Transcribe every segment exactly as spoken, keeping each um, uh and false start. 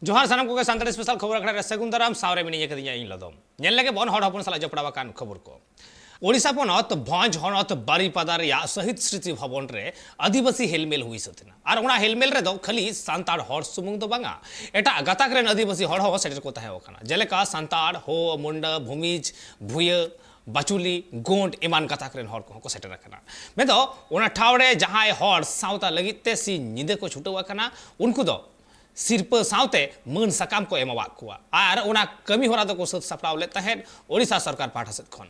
ᱡᱚᱦᱟᱨ ᱥᱟᱱᱟᱢ ᱠᱚᱜᱮ, ᱥᱟᱱᱛᱟᱲᱤ ᱥᱯᱮᱥᱟᱞ ᱠᱷᱚᱵᱚᱨ ᱟᱠᱷᱲᱟ ᱨᱮ ᱥᱟᱹᱜᱩᱱ ᱫᱟᱨᱟᱢ᱾ ᱥᱟᱶᱨᱮ ᱢᱤᱱᱟᱹᱧᱟ ᱠᱟᱫᱤᱧᱟ ᱤᱧ ᱞᱚᱫᱚᱢ᱾ ᱧᱮᱞ ᱞᱮᱜᱮ ᱵᱚᱱ ᱦᱚᱲ ᱦᱚᱯᱚᱱ ᱥᱟᱞᱟᱜ ᱡᱚᱯᱲᱟᱣ ᱟᱠᱟᱱ ᱠᱷᱚᱵᱚᱨ ᱠᱚ᱾ ᱳᱰᱤᱥᱟ ᱯᱚᱱᱚᱛ ᱵᱷᱚᱸᱡᱽ ᱦᱚᱱᱚᱛ ᱵᱟᱨᱤᱯᱟᱫᱟ ᱨᱮᱭᱟᱜ ᱥᱚᱦᱤᱫ ᱥᱢᱨᱤᱛᱤ ᱵᱷᱚᱵᱚᱱ ᱨᱮ ᱟᱹᱫᱤᱵᱟᱹᱥᱤ ᱦᱮᱞᱢᱮᱞ ᱦᱩᱭ ᱥᱟᱹᱛ ᱮᱱᱟ᱾ ᱟᱨ ᱚᱱᱟ ᱦᱮᱞᱢᱮᱞ ᱨᱮᱫᱚ ᱠᱷᱟᱹᱞᱤ ᱥᱟᱱᱛᱟᱲ ᱦᱚᱲ ᱥᱩᱢᱩᱝ ᱫᱚ ᱵᱟᱝᱟ, ᱮᱴᱟᱜ ᱜᱟᱛᱟᱠ ᱨᱮᱱ ᱟᱹᱫᱤᱵᱟᱹᱥᱤ ᱦᱚᱲ ᱦᱚᱸ ᱥᱮᱴᱮᱨ ᱠᱚ ᱛᱟᱦᱮᱸ ᱠᱟᱱᱟ᱾ ᱡᱮᱞᱮᱠᱟ ᱥᱟᱱᱛᱟᱲ, ᱦᱳ, ᱢᱩᱱᱰᱟ, ᱵᱷᱩᱢᱤᱡᱽ, ᱵᱷᱩᱭᱟᱹ, ᱵᱟᱪᱩᱞᱤ, ᱜᱳᱸᱰ ᱮᱢᱟᱱ ᱜᱟᱛᱟᱠ ᱨᱮᱱ ᱦᱚᱲ ᱠᱚᱦᱚᱸ ᱠᱚ ᱥᱮᱴᱮᱨ ᱟᱠᱟᱱᱟ᱾ ᱢᱮᱱᱫᱚ ᱚᱱᱟ ᱴᱷᱟᱶ ᱨᱮ ᱡᱟᱦᱟᱸᱭ ᱦᱚᱲ ᱥᱟᱶᱛᱟ ᱞᱟᱹᱜᱤᱫ ᱛᱮ ᱥᱤᱧ ᱧᱤᱫᱟᱹ ᱠᱚ ᱪᱷᱩᱴᱟᱹᱣ ᱟᱠᱟᱱᱟ, ᱩᱱᱠᱩ ᱫᱚ ᱥᱤᱨᱯᱟᱹ ᱥᱟᱶᱛᱮ ᱢᱟᱹᱱ ᱥᱟᱠᱟᱢ ᱠᱚ ᱮᱢᱟᱣᱟᱫ ᱠᱚᱣᱟ᱾ ᱟᱨ ᱚᱱᱟ ᱠᱟᱹᱢᱤ ᱦᱚᱨᱟ ᱫᱚᱠᱚ ᱥᱟᱹᱛ ᱥᱟᱯᱲᱟᱣ ᱞᱮᱫ ᱛᱟᱦᱮᱸᱫ ᱳᱰᱤᱥᱟ ᱥᱚᱨᱠᱟᱨ ᱯᱟᱦᱴᱟ ᱥᱮᱫ ᱠᱷᱚᱱ᱾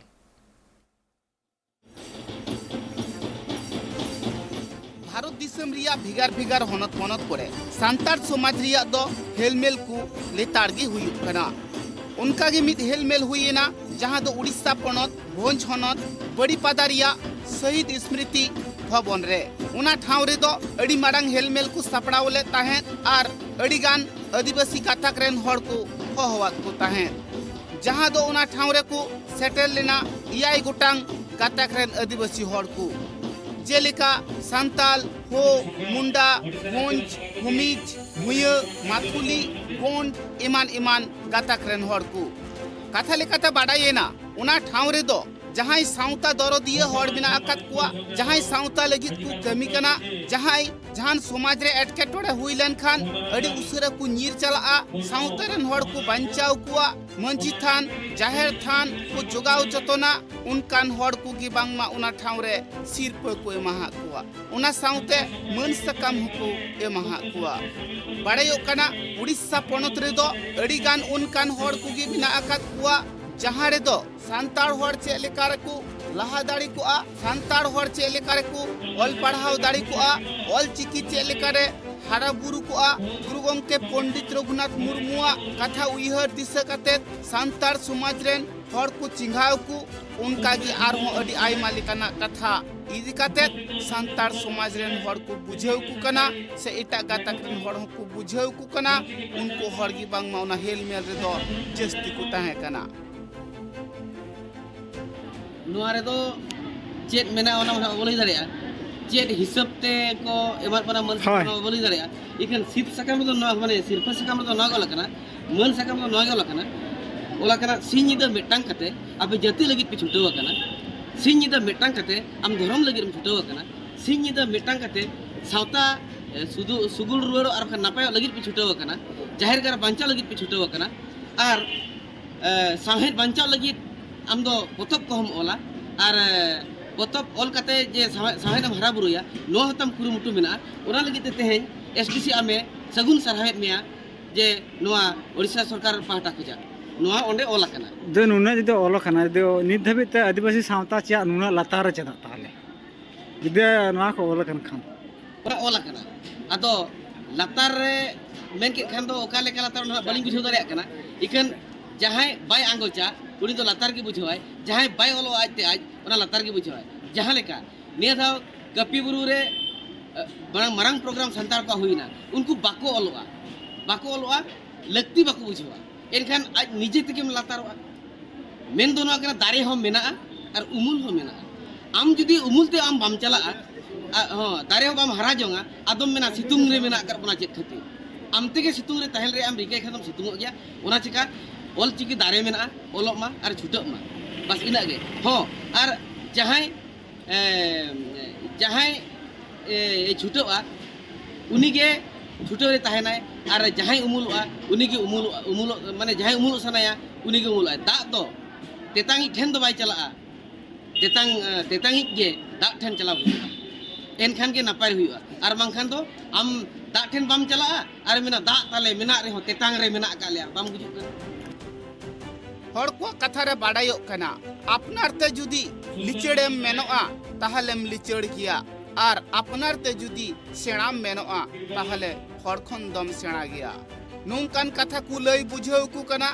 ᱵᱷᱟᱨᱚᱛ ᱫᱤᱥᱚᱢ ᱨᱮᱭᱟᱜ ᱵᱷᱮᱜᱟᱨ ᱵᱷᱮᱜᱟᱨ ᱦᱚᱱᱚᱛ ᱯᱚᱱᱚᱛ ᱠᱚᱨᱮ ᱥᱟᱱᱛᱟᱲ ᱥᱚᱢᱟᱡᱽ ᱨᱮᱭᱟᱜ ᱫᱚ ᱦᱮᱞᱢᱮᱞ ᱠᱚ ᱞᱮᱛᱟᱲ ᱜᱮ ᱦᱩᱭᱩᱜ ᱠᱟᱱᱟ᱾ ᱚᱱᱠᱟ ᱜᱮ ᱢᱤᱫ ᱦᱮᱞᱢᱮᱞ ᱦᱩᱭ ᱮᱱᱟ, ᱡᱟᱦᱟᱸ ᱫᱚ ᱩᱲᱤᱥᱥᱟ ᱯᱚᱱᱚᱛ ᱵᱷᱚᱸᱡᱽ ᱦᱚᱱᱚᱛ ᱵᱟᱲᱤᱯᱟᱫᱟ ᱨᱮᱭᱟᱜ ᱥᱚᱦᱤᱫ ᱥᱢᱨᱤᱛᱤ ᱵᱷᱚᱵᱚᱱ ᱨᱮ᱾ ᱚᱱᱟ ᱴᱷᱟᱶ ᱨᱮᱫᱚ ᱟᱹᱰᱤ ᱢᱟᱨᱟᱝ ᱦᱮᱞᱢᱮᱞ ᱠᱚ ᱥᱟᱯᱲᱟᱣ ᱞᱮᱫ ᱛᱟᱦᱮᱸᱫ ᱟᱨ ᱟᱹᱰᱤ ᱜᱟᱱ ᱟᱹᱫᱤᱵᱟᱹᱥᱤ ᱜᱟᱛᱟᱠ ᱨᱮᱱ ᱦᱚᱲ ᱠᱚ ᱦᱚᱦᱚᱣᱟᱫ ᱠᱚ ᱛᱟᱦᱮᱸᱫ, ᱡᱟᱦᱟᱸ ᱫᱚ ᱚᱱᱟ ᱴᱷᱟᱶ ᱨᱮᱠᱚ ᱥᱮᱴᱮᱨ ᱞᱮᱱᱟ ᱮᱭᱟᱭ ᱜᱚᱴᱟᱝ ᱜᱟᱛᱟᱠ ᱨᱮᱱ ᱟᱹᱫᱤᱵᱟᱹᱥᱤ ᱦᱚᱲ ᱠᱚ, ᱡᱮᱞᱮᱠᱟ ᱥᱟᱱᱛᱟᱞ, ᱦᱳ, ᱢᱩᱱᱰᱟ, ᱵᱷᱚᱸᱡᱽ, ᱵᱷᱩᱢᱤᱡᱽ, ᱵᱷᱩᱭᱟᱹ, ᱢᱟᱛᱷᱩᱞᱤ, ᱜᱳᱸᱰ ᱮᱢᱟᱱ ᱮᱢᱟᱱ ᱜᱟᱛᱟᱠ ᱨᱮᱱ ᱦᱚᱲ ᱠᱚ᱾ ᱠᱟᱛᱷᱟ ᱞᱮᱠᱟᱛᱮ ᱵᱟᱰᱟᱭᱮᱱᱟ, ᱚᱱᱟ ᱴᱷᱟᱶ ᱨᱮᱫᱚ ᱡᱟᱦᱟᱸᱭ ᱥᱟᱶᱛᱟ ᱫᱚᱨᱚᱫᱤᱭᱟᱹ ᱦᱚᱲ ᱢᱮᱱᱟᱜ ᱟᱠᱟᱫ ᱠᱚᱣᱟ, ᱡᱟᱦᱟᱸᱭ ᱥᱟᱶᱛᱟ ᱞᱟᱹᱜᱤᱫ ᱠᱚ ᱠᱟᱹᱢᱤ ᱠᱟᱱᱟ, ᱡᱟᱦᱟᱸᱭ ᱡᱟᱦᱟᱱ ᱥᱚᱢᱟᱡᱽ ᱨᱮ ᱮᱴᱠᱮᱴᱚᱬᱮ ᱦᱩᱭ ᱞᱮᱱᱠᱷᱟᱱ ᱟᱹᱰᱤ ᱩᱥᱟᱹᱨᱟ ᱠᱚ ᱧᱤᱨ ᱪᱟᱞᱟᱜᱼᱟ, ᱥᱟᱶᱛᱟ ᱨᱮᱱ ᱦᱚᱲ ᱠᱚ ᱵᱟᱧᱪᱟᱣ ᱠᱚᱣᱟ, ᱢᱟᱹᱡᱷᱤ ᱛᱷᱟᱱ, ᱡᱟᱦᱮᱨ ᱛᱷᱟᱱ ᱠᱚ ᱡᱚᱜᱟᱣ ᱡᱚᱛᱚᱱᱟ, ᱚᱱᱠᱟᱱ ᱦᱚᱲ ᱠᱚᱜᱮ ᱵᱟᱝᱢᱟ ᱚᱱᱟ ᱴᱷᱟᱶ ᱨᱮ ᱥᱤᱨᱯᱟᱹ ᱠᱚ ᱮᱢᱟᱦᱟᱫ ᱠᱚᱣᱟ᱾ ᱚᱱᱟ ᱥᱟᱶᱛᱮ ᱢᱟᱹᱱ ᱥᱟᱠᱟᱢ ᱦᱚᱸᱠᱚ ᱮᱢᱟᱦᱟᱫ ᱠᱚᱣᱟ᱾ ᱵᱟᱲᱟᱭᱚᱜ ᱠᱟᱱᱟ, ᱩᱲᱤᱥᱥᱟ ᱯᱚᱱᱚᱛ ᱨᱮᱫᱚ ᱟᱹᱰᱤ ᱜᱟᱱ ᱚᱱᱠᱟᱱ ᱦᱚᱲ ᱠᱚᱜᱮ ᱢᱮᱱᱟᱜ ᱟᱠᱟᱫ ᱠᱚᱣᱟ, ᱡᱟᱦᱟᱸ ᱨᱮᱫᱚ ᱥᱟᱱᱛᱟᱲ ᱦᱚᱲ ᱪᱮᱫ ᱞᱮᱠᱟ ᱨᱮᱠᱚ ᱞᱟᱦᱟ ᱫᱟᱲᱮ ᱠᱚᱜᱼᱟ, ᱥᱟᱱᱛᱟᱲ ᱦᱚᱲ ᱪᱮᱫ ᱞᱮᱠᱟ ᱨᱮᱠᱚ ᱚᱞ ᱯᱟᱲᱦᱟᱣ ᱫᱟᱲᱮ ᱠᱚᱜᱼᱟ, ᱚᱞ ᱪᱤᱠᱤ ᱪᱮᱫ ᱞᱮᱠᱟ ᱨᱮ ᱦᱟᱨᱟ ᱵᱩᱨᱩ ᱠᱚᱜᱼᱟ, ᱜᱩᱨᱩ ᱜᱚᱢᱠᱮ ᱯᱚᱱᱰᱤᱛ ᱨᱚᱜᱷᱩᱱᱟᱛᱷ ᱢᱩᱨᱢᱩᱣᱟᱜ ᱠᱟᱛᱷᱟ ᱩᱭᱦᱟᱹᱨ ᱫᱤᱥᱟᱹ ᱠᱟᱛᱮ ᱥᱟᱱᱛᱟᱲ ᱥᱚᱢᱟᱡᱽ ᱨᱮᱱ ᱦᱚᱲ ᱠᱚ ᱪᱮᱸᱜᱷᱟᱣ ᱠᱚ, ᱚᱱᱠᱟ ᱜᱮ ᱟᱨᱦᱚᱸ ᱟᱹᱰᱤ ᱟᱭᱢᱟ ᱞᱮᱠᱟᱱᱟᱜ ᱠᱟᱛᱷᱟ ᱤᱫᱤ ᱠᱟᱛᱮ ᱥᱟᱱᱛᱟᱲ ᱥᱚᱢᱟᱡᱽ ᱨᱮᱱ ᱦᱚᱲ ᱠᱚ ᱵᱩᱡᱷᱟᱹᱣ ᱠᱚ ᱠᱟᱱᱟ, ᱥᱮ ᱮᱴᱟᱜ ᱜᱟᱛᱟᱠ ᱨᱮᱱ ᱦᱚᱲ ᱦᱚᱸᱠᱚ ᱵᱩᱡᱷᱟᱹᱣ ᱠᱚ ᱠᱟᱱᱟ᱾ ᱩᱱᱠᱩ ᱦᱚᱲ ᱜᱮ ᱵᱟᱝᱢᱟ ᱚᱱᱟ ᱦᱮᱞᱢᱮᱞ ᱨᱮᱫᱚ ᱡᱟᱹᱥᱛᱤ ᱠᱚ ᱛᱟᱦᱮᱸ ᱠᱟᱱᱟ᱾ ᱱᱚᱣᱟ ᱨᱮᱫᱚ ᱪᱮᱫ ᱢᱮᱱᱟᱜᱼᱟ, ᱚᱱᱟ ᱢᱟ ᱵᱟᱵᱚ ᱞᱟᱹᱭ ᱫᱟᱲᱮᱭᱟᱜᱼᱟ᱾ ᱪᱮᱫ ᱦᱤᱥᱟᱹᱵ ᱛᱮ ᱠᱚ ᱮᱢᱟᱫ ᱵᱚᱱᱟ ᱢᱟᱹᱱ ᱥᱟᱠᱟᱢ, ᱦᱳᱭ᱾ ᱱᱚᱣᱟ ᱵᱟᱹᱞᱤᱧ ᱫᱟᱲᱮᱭᱟᱜᱼᱟ᱾ ᱤᱠᱷᱟᱹᱱ ᱥᱤᱨᱯ ᱥᱟᱠᱟᱢ ᱨᱮᱫᱚ ᱱᱚᱣᱟ, ᱢᱟᱱᱮ, ᱥᱤᱨᱯᱟᱹ ᱥᱟᱠᱟᱢ ᱨᱮᱫᱚ ᱱᱚᱣᱟ ᱜᱮ ᱚᱞ ᱟᱠᱟᱱᱟ, ᱢᱟᱹᱱ ᱥᱟᱠᱟᱢ ᱨᱮᱫᱚ ᱱᱚᱣᱟ ᱜᱮ ᱚᱞ ᱟᱠᱟᱱᱟ, ᱚᱞ ᱟᱠᱟᱱᱟ, ᱥᱤᱧ ᱧᱤᱫᱟᱹ ᱢᱤᱫᱴᱟᱝ ᱠᱟᱛᱮ ᱟᱯᱮ ᱡᱟᱹᱛᱤ ᱞᱟᱹᱜᱤᱫ ᱯᱮ ᱪᱷᱩᱴᱟᱹᱣ ᱟᱠᱟᱱᱟ, ᱥᱤᱧ ᱧᱤᱫᱟᱹ ᱢᱤᱫᱴᱟᱝ ᱠᱟᱛᱮ ᱟᱢ ᱫᱷᱚᱨᱚᱢ ᱞᱟᱹᱜᱤᱫ ᱮᱢ ᱪᱷᱩᱴᱟᱹᱣ ᱟᱠᱟᱱᱟ, ᱥᱤᱧ ᱧᱤᱫᱟᱹ ᱢᱤᱫᱴᱟᱝ ᱠᱟᱛᱮ ᱥᱟᱶᱛᱟ, ᱮ, ᱥᱩᱫᱷᱩ ᱥᱩᱜᱩᱲ ᱨᱩᱣᱟᱹᱲᱚᱜ ᱟᱨ ᱵᱟᱠᱷᱟᱱ ᱱᱟᱯᱟᱭᱚᱜ ᱞᱟᱹᱜᱤᱫ ᱯᱮ ᱪᱷᱩᱴᱟᱹᱣ ᱟᱠᱟᱱᱟ, ᱡᱟᱦᱮᱨ ᱜᱟᱲ ᱵᱟᱧᱪᱟᱣ ᱞᱟᱹᱜᱤᱫ ᱯᱮ ᱪᱷᱩᱴᱟᱹᱣ ᱟᱠᱟᱱᱟ, ᱟᱨ ᱮ, ᱥᱟᱶᱦᱮᱫ ᱵᱟᱧᱪᱟᱣ ᱞᱟᱹᱜᱤᱫ ᱟᱢ ᱫᱚ ᱯᱚᱛᱚᱵ ᱠᱚᱦᱚᱸᱢ ᱚᱞᱟ, ᱟᱨ, ᱮ, ᱯᱚᱛᱚᱵ ᱚᱞ ᱠᱟᱛᱮ ᱡᱮ ᱥᱟᱶᱦᱮᱫ, ᱥᱟᱶᱦᱮᱫ ᱮᱢ ᱦᱟᱨᱟ ᱵᱩᱨᱩᱭᱟ, ᱱᱚᱣᱟ ᱦᱚᱸ ᱛᱟᱢ ᱠᱩᱨᱩᱢᱩᱴᱩ ᱢᱮᱱᱟᱜᱼᱟ᱾ ᱚᱱᱟ ᱞᱟᱹᱜᱤᱫ ᱛᱮ ᱛᱮᱦᱮᱧ ᱮᱥᱰᱤᱥᱤ ᱟᱢᱮ ᱥᱟᱹᱜᱩᱱ ᱥᱟᱨᱦᱟᱣᱮᱫ ᱢᱮᱭᱟ ᱡᱮ ᱱᱚᱣᱟ ᱳᱰᱤᱥᱟ ᱥᱚᱨᱠᱟᱨ ᱯᱟᱦᱴᱟ ᱠᱷᱚᱱᱟᱜ ᱱᱚᱣᱟ ᱚᱸᱰᱮ ᱚᱞ ᱟᱠᱟᱱᱟ᱾ ᱡᱮ ᱱᱩᱱᱟᱹᱜ ᱡᱩᱫᱤ ᱚᱞ ᱟᱠᱟᱱᱟ, ᱡᱩᱫᱤ ᱱᱤᱛ ᱫᱷᱟᱹᱵᱤᱡ ᱛᱮ ᱟᱹᱫᱤᱵᱟᱹᱥᱤ ᱥᱟᱶᱛᱟ ᱪᱮᱫᱟᱜ ᱱᱩᱱᱟᱹᱜ ᱞᱟᱛᱟᱨ ᱨᱮ ᱪᱮᱫᱟᱜ ᱛᱟᱦᱚᱞᱮ? ᱡᱩᱫᱤ ᱱᱚᱣᱟ ᱠᱚ ᱚᱞ ᱟᱠᱟᱱ ᱠᱷᱟᱱ᱾ ᱚᱱᱟ ᱚᱞ ᱟᱠᱟᱱᱟ᱾ ᱟᱫᱚ ᱞᱟᱛᱟᱨ ᱨᱮ ᱢᱮᱱ ᱠᱮᱫ ᱠᱷᱟᱱ ᱫᱚ ᱚᱠᱟ ᱞᱮᱠᱟ ᱞᱟᱛᱟᱨ, ᱚᱱᱟ ᱦᱟᱸᱜ ᱵᱟᱹᱞᱤᱧ ᱵᱩᱡᱷᱟᱹᱣ ᱫᱟᱲᱮᱭᱟᱜ ᱠᱟᱱᱟ᱾ ᱤᱠᱷᱟᱹᱱ ᱡᱟᱦᱟᱸᱭ ᱵᱟᱭ ᱟᱸᱜᱚᱪᱟ, ᱩᱱᱤ ᱫᱚ ᱞᱟᱛᱟᱨ ᱜᱮ ᱵᱩᱡᱷᱟᱹᱣᱟᱭ, ᱡᱟᱦᱟᱸᱭ ᱵᱟᱭ ᱚᱞᱚᱜᱼᱟ ᱟᱡᱛᱮ ᱟᱡ, ᱚᱱᱟ ᱞᱟᱛᱟᱨ ᱜᱮ ᱵᱩᱡᱷᱟᱹᱣᱟᱭ᱾ ᱡᱟᱦᱟᱸ ᱞᱮᱠᱟ ᱱᱤᱭᱟᱹ ᱫᱷᱟᱣ ᱠᱟᱹᱯᱤ ᱵᱩᱨᱩ ᱨᱮ, ᱮ, ᱢᱟᱨᱟᱝ, ᱢᱟᱨᱟᱝ ᱯᱨᱳᱜᱨᱟᱢ ᱥᱟᱱᱛᱟᱲ ᱠᱚᱣᱟᱜ ᱦᱩᱭᱱᱟ, ᱩᱱᱠᱩ ᱵᱟᱠᱚ ᱚᱞᱚᱜᱼᱟ, ᱵᱟᱠᱚ ᱚᱞᱚᱜᱼᱟ, ᱞᱟᱹᱠᱛᱤ ᱵᱟᱠᱚ ᱵᱩᱡᱷᱟᱹᱣᱟ, ᱮᱱᱠᱷᱟᱱ ᱟᱡ ᱱᱤᱡᱮ ᱛᱮᱜᱮᱢ ᱞᱟᱛᱟᱨᱚᱜᱼᱟ᱾ ᱢᱮᱱ ᱫᱚ ᱱᱚᱣᱟ ᱠᱟᱱᱟ, ᱫᱟᱨᱮ ᱦᱚᱸ ᱢᱮᱱᱟᱜᱼᱟ ᱟᱨ ᱩᱢᱩᱞ ᱦᱚᱸ ᱢᱮᱱᱟᱜᱼᱟ᱾ ᱟᱢ ᱡᱩᱫᱤ ᱩᱢᱩᱞ ᱛᱮ ᱟᱢ ᱵᱟᱢ ᱪᱟᱞᱟᱜᱼᱟ, ᱟ, ᱦᱚᱸ, ᱫᱟᱨᱮ ᱦᱚᱸ ᱵᱟᱢ ᱦᱟᱨᱟ ᱡᱚᱝᱟ, ᱟᱫᱚᱢ ᱢᱮᱱᱟ, "ᱥᱤᱛᱩᱝ ᱨᱮ ᱢᱮᱱᱟᱜ ᱟᱠᱟᱫ ᱵᱚᱱᱟ ᱪᱮᱫ ᱠᱷᱟᱹᱛᱤᱨ?" ᱟᱢ ᱛᱮᱜᱮ ᱥᱤᱛᱩᱝ ᱨᱮ ᱛᱟᱦᱮᱱ ᱨᱮᱭᱟᱜ ᱮᱢ ᱨᱤᱠᱟᱹᱭ ᱠᱷᱟᱱ ᱫᱚᱢ ᱥᱤᱛᱩᱝᱚᱜ ᱜᱮᱭᱟ᱾ ᱚᱱᱟ ᱪᱤᱠᱟ ᱚᱞ ᱪᱤᱠᱤ ᱫᱟᱨᱮ ᱢᱮᱱᱟᱜᱼᱟ, ᱚᱞᱚᱜ ᱢᱟ ᱟᱨ ᱪᱷᱩᱴᱟᱹᱜ ᱢᱟ, ᱵᱟᱥ ᱤᱱᱟᱹᱜ ᱜᱮ᱾ ᱦᱚᱸ, ᱟᱨ ᱡᱟᱦᱟᱸᱭ, ᱮ, ᱡᱟᱦᱟᱸᱭ, ᱮ, ᱪᱷᱩᱴᱟᱹᱜᱼᱟ, ᱩᱱᱤᱜᱮ ᱪᱷᱩᱴᱟᱹᱣ ᱨᱮ ᱛᱟᱦᱮᱱᱟᱭ, ᱟᱨ ᱡᱟᱦᱟᱸᱭ ᱩᱢᱩᱞᱚᱜᱼᱟ, ᱩᱱᱤᱜᱮ ᱩᱢᱩᱞᱚᱜᱼᱟ, ᱩᱢᱩᱞᱚᱜ, ᱢᱟᱱᱮ, ᱡᱟᱦᱟᱸᱭ ᱩᱢᱩᱞᱚᱜ ᱥᱟᱱᱟᱭᱟ, ᱩᱱᱤᱜᱮ ᱩᱢᱩᱞᱚᱜᱼᱟᱭ᱾ ᱫᱟᱜ ᱫᱚ ᱛᱮᱛᱟᱝᱤᱡ ᱴᱷᱮᱱ ᱫᱚ ᱵᱟᱭ ᱪᱟᱞᱟᱜᱼᱟ, ᱛᱮᱛᱟᱝ, ᱮ, ᱛᱮᱛᱟᱝᱤᱡ ᱜᱮ ᱫᱟᱜ ᱴᱷᱮᱱ ᱪᱟᱞᱟᱣ ᱦᱩᱭᱩᱜᱼᱟ, ᱮᱱᱠᱷᱟᱱ ᱜᱮ ᱱᱟᱯᱟᱭ ᱦᱩᱭᱩᱜᱼᱟ᱾ ᱟᱨ ᱵᱟᱝᱠᱷᱟᱱ ᱫᱚ ᱟᱢ ᱫᱟᱜ ᱴᱷᱮᱱ ᱵᱟᱢ ᱪᱟᱞᱟᱜᱼᱟ ᱟᱨ ᱢᱮᱱᱟ, "ᱫᱟᱜ ᱛᱟᱞᱮ ᱢᱮᱱᱟᱜ ᱨᱮᱦᱚᱸ ᱛᱮᱛᱟᱝ ᱨᱮ ᱢᱮᱱᱟᱜ ᱟᱠᱟᱫ ᱞᱮᱭᱟ", ᱵᱟᱢ ᱜᱩᱡᱩᱜ ᱠᱟᱱᱟ᱾ ᱦᱚᱲ ᱠᱚᱣᱟᱜ ᱠᱟᱛᱷᱟ ᱨᱮ ᱵᱟᱰᱟᱭᱚᱜ ᱠᱟᱱᱟ, ᱟᱯᱱᱟᱨ ᱛᱮ ᱡᱩᱫᱤ ᱞᱤᱪᱟᱹᱲᱮᱢ ᱢᱮᱱᱚᱜᱼᱟ, ᱛᱟᱦᱞᱮᱢ ᱞᱤᱪᱟᱹᱲ ᱜᱮᱭᱟ, ᱟᱨ ᱟᱯᱱᱟᱨ ᱛᱮ ᱡᱩᱫᱤ ᱥᱮᱬᱟᱢ ᱢᱮᱱᱚᱜᱼᱟ, ᱛᱟᱦᱞᱮ ᱦᱚᱲ ᱠᱷᱚᱱ ᱫᱚᱢ ᱥᱮᱬᱟ ᱜᱮᱭᱟ᱾ ᱱᱚᱝᱠᱟᱱ ᱠᱟᱛᱷᱟ ᱠᱚ ᱞᱟᱹᱭ ᱵᱩᱡᱷᱟᱹᱣ ᱠᱚ ᱠᱟᱱᱟ,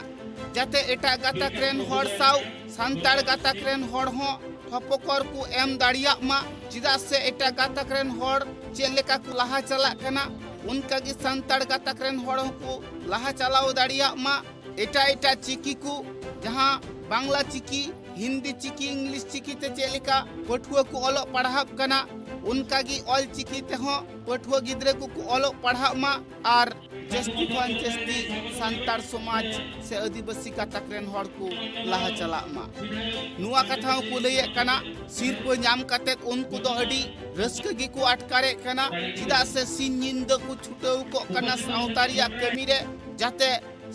ᱡᱟᱛᱮ ᱮᱴᱟᱜ ᱜᱟᱛᱟᱠ ᱨᱮᱱ ᱦᱚᱲ ᱥᱟᱶ ᱥᱟᱱᱛᱟᱲ ᱜᱟᱛᱟᱠ ᱨᱮᱱ ᱦᱚᱲ ᱦᱚᱸ ᱴᱷᱚᱯᱚᱠᱚᱨ ᱠᱚ ᱮᱢ ᱫᱟᱲᱮᱭᱟᱜ ᱢᱟ᱾ ᱪᱮᱫᱟᱜ ᱥᱮ ᱮᱴᱟᱜ ᱜᱟᱛᱟᱠ ᱨᱮᱱ ᱦᱚᱲ ᱪᱮᱫ ᱞᱮᱠᱟ ᱠᱚ ᱞᱟᱦᱟ ᱪᱟᱞᱟᱜ ᱠᱟᱱᱟ, ᱚᱱᱠᱟ ᱜᱮ ᱥᱟᱱᱛᱟᱲ ᱜᱟᱛᱟᱠ ᱨᱮᱱ ᱦᱚᱲ ᱦᱚᱸᱠᱚ ᱞᱟᱦᱟ ᱪᱟᱞᱟᱣ ᱫᱟᱲᱮᱭᱟᱜ ᱢᱟ᱾ ᱮᱴᱟᱜ ᱮᱴᱟᱜ ᱪᱤᱠᱤ ᱠᱚ, ᱡᱟᱦᱟᱸ ᱵᱟᱝᱞᱟ ᱪᱤᱠᱤ, ᱦᱤᱱᱫᱤ ᱪᱤᱠᱤ, ᱤᱝᱞᱤᱥ ᱪᱤᱠᱤ ᱛᱮ ᱪᱮᱫ ᱞᱮᱠᱟ ᱯᱟᱹᱴᱷᱩᱣᱟᱹ ᱠᱚ ᱚᱞᱚᱜ ᱯᱟᱲᱦᱟᱜ ᱠᱟᱱᱟ, ᱚᱱᱠᱟᱜᱮ ᱚᱞ ᱪᱤᱠᱤ ᱛᱮᱦᱚᱸ ᱯᱟᱹᱴᱷᱩᱣᱟᱹ ᱜᱤᱫᱽᱨᱟᱹ ᱠᱚᱠᱚ ᱚᱞᱚᱜ ᱯᱟᱲᱦᱟᱜ ᱢᱟ ᱟᱨ ᱡᱟᱹᱥᱛᱤ ᱠᱷᱚᱱ ᱡᱟᱹᱥᱛᱤ ᱥᱟᱱᱛᱟᱲ ᱥᱚᱢᱟᱡᱽ ᱥᱮ ᱟᱹᱫᱤᱵᱟᱹᱥᱤ ᱜᱟᱛᱟᱠ ᱨᱮᱱ ᱦᱚᱲ ᱠᱚ ᱞᱟᱦᱟ ᱪᱟᱞᱟᱜ ᱢᱟ᱾ ᱱᱚᱣᱟ ᱠᱟᱛᱷᱟ ᱦᱚᱸᱠᱚ ᱞᱟᱹᱭᱮᱫ ᱠᱟᱱᱟ, ᱥᱤᱨᱯᱟᱹ ᱧᱟᱢ ᱠᱟᱛᱮ ᱩᱱᱠᱩ ᱫᱚ ᱟᱹᱰᱤ ᱨᱟᱹᱥᱠᱟᱹ ᱜᱮᱠᱚ ᱟᱴᱠᱟᱨᱮᱫ ᱠᱟᱱᱟ, ᱪᱮᱫᱟᱜ ᱥᱮ ᱥᱤᱧ ᱧᱤᱫᱟᱹ ᱠᱚ ᱪᱷᱩᱴᱟᱹᱣ ᱠᱚᱜ ᱠᱟᱱᱟ ᱥᱟᱶᱛᱟ ᱨᱮᱭᱟᱜ ᱠᱟᱹᱢᱤ ᱨᱮ, ᱡᱟᱛᱮ